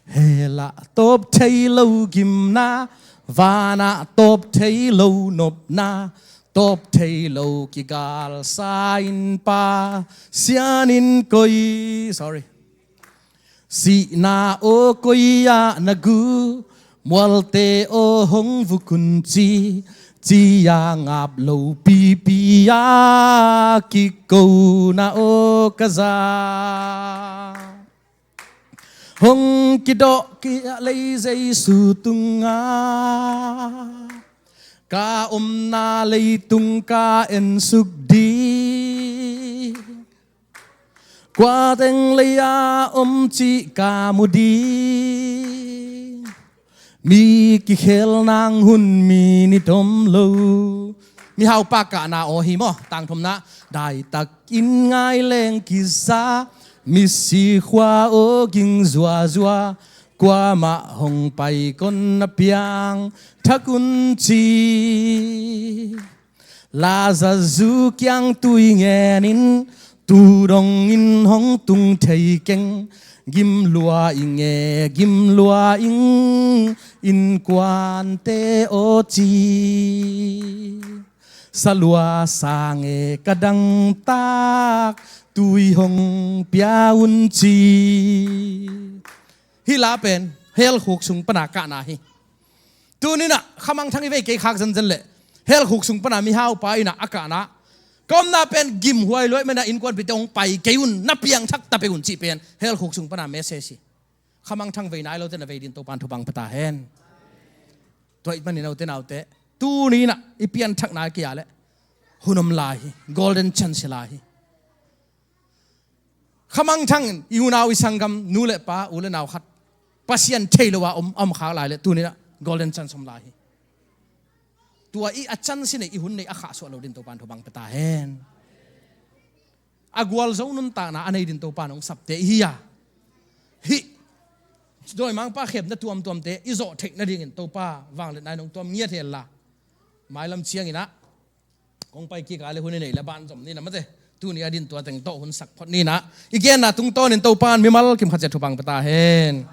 Hell ah tawp thei lo gimna, van ah tawp thei lo nopna, tawp thei lo kigalsa in Pasian in koi. Sorry. Sihna aw koi-ah na gu, mualte aw hong vuk un ci, ci-a ngap lo pipi-a kikona aw ka za. Hong kidawh kah lei Jesu tunga, ka omna leitung ka ensuk ding. Kua teng lei-a om cih ka mu ding. Mi kikhel nang hun minit om lo. Mihaupa kahna aw hi maw, tangthumna. Daitakin ngai leng kiza, misi khua aw ging zuazua, kuamah hong pai kon na piangthak un ci. Lazarus kiang tui ngenin, tu dongin hong tung thei keng, gim lua i nge, gim lua ing, innkuante aw ci. Sa lua sa nge ka dangtak, tui hong pia un ci. Hih la pen hell khuk sung pana kahna hi. Tuninah khamangthang i vei kei khak zenzen leh hell khuk sung pana mihaupa inah a kahna, ka omna pen gimhuai luai mena innkuanpite hong pai kei un, na piangthak ta peuh un cih pen hell khuk sung pana message hi. Khamangthang vei nai lote na vei dingin Topa in thupha pia ta hen. Tua ahih manin ute naute, tuninah i pianthakna kia leh hun om lai hi, golden chance hi lai hi. Khamangthang in i unau i sanggam nu le pa, u le nau khat Pasian thei lo a om, om khak lai leh tuninah golden chance om lai hi. Tua i a chance i nei, i hun nei a khahsuah lo dingin Topa in thupha pia ta hen. A gualzo nuntakna a nei dingin Topa in hong sapte i hi a. Hih dawimangpa khemna tuamtuamte i zawh theih nadingin Topa vangliatna in hong tuam ngiat hen la. Mailam cianginah kong pai kik a le hun i neih le banzom ni na mate. Tuni a dingin tua teng tawh hun sak phot ni na. I genna tungtawnin Topa in mimal kim khat ciat thupha pia ta hen.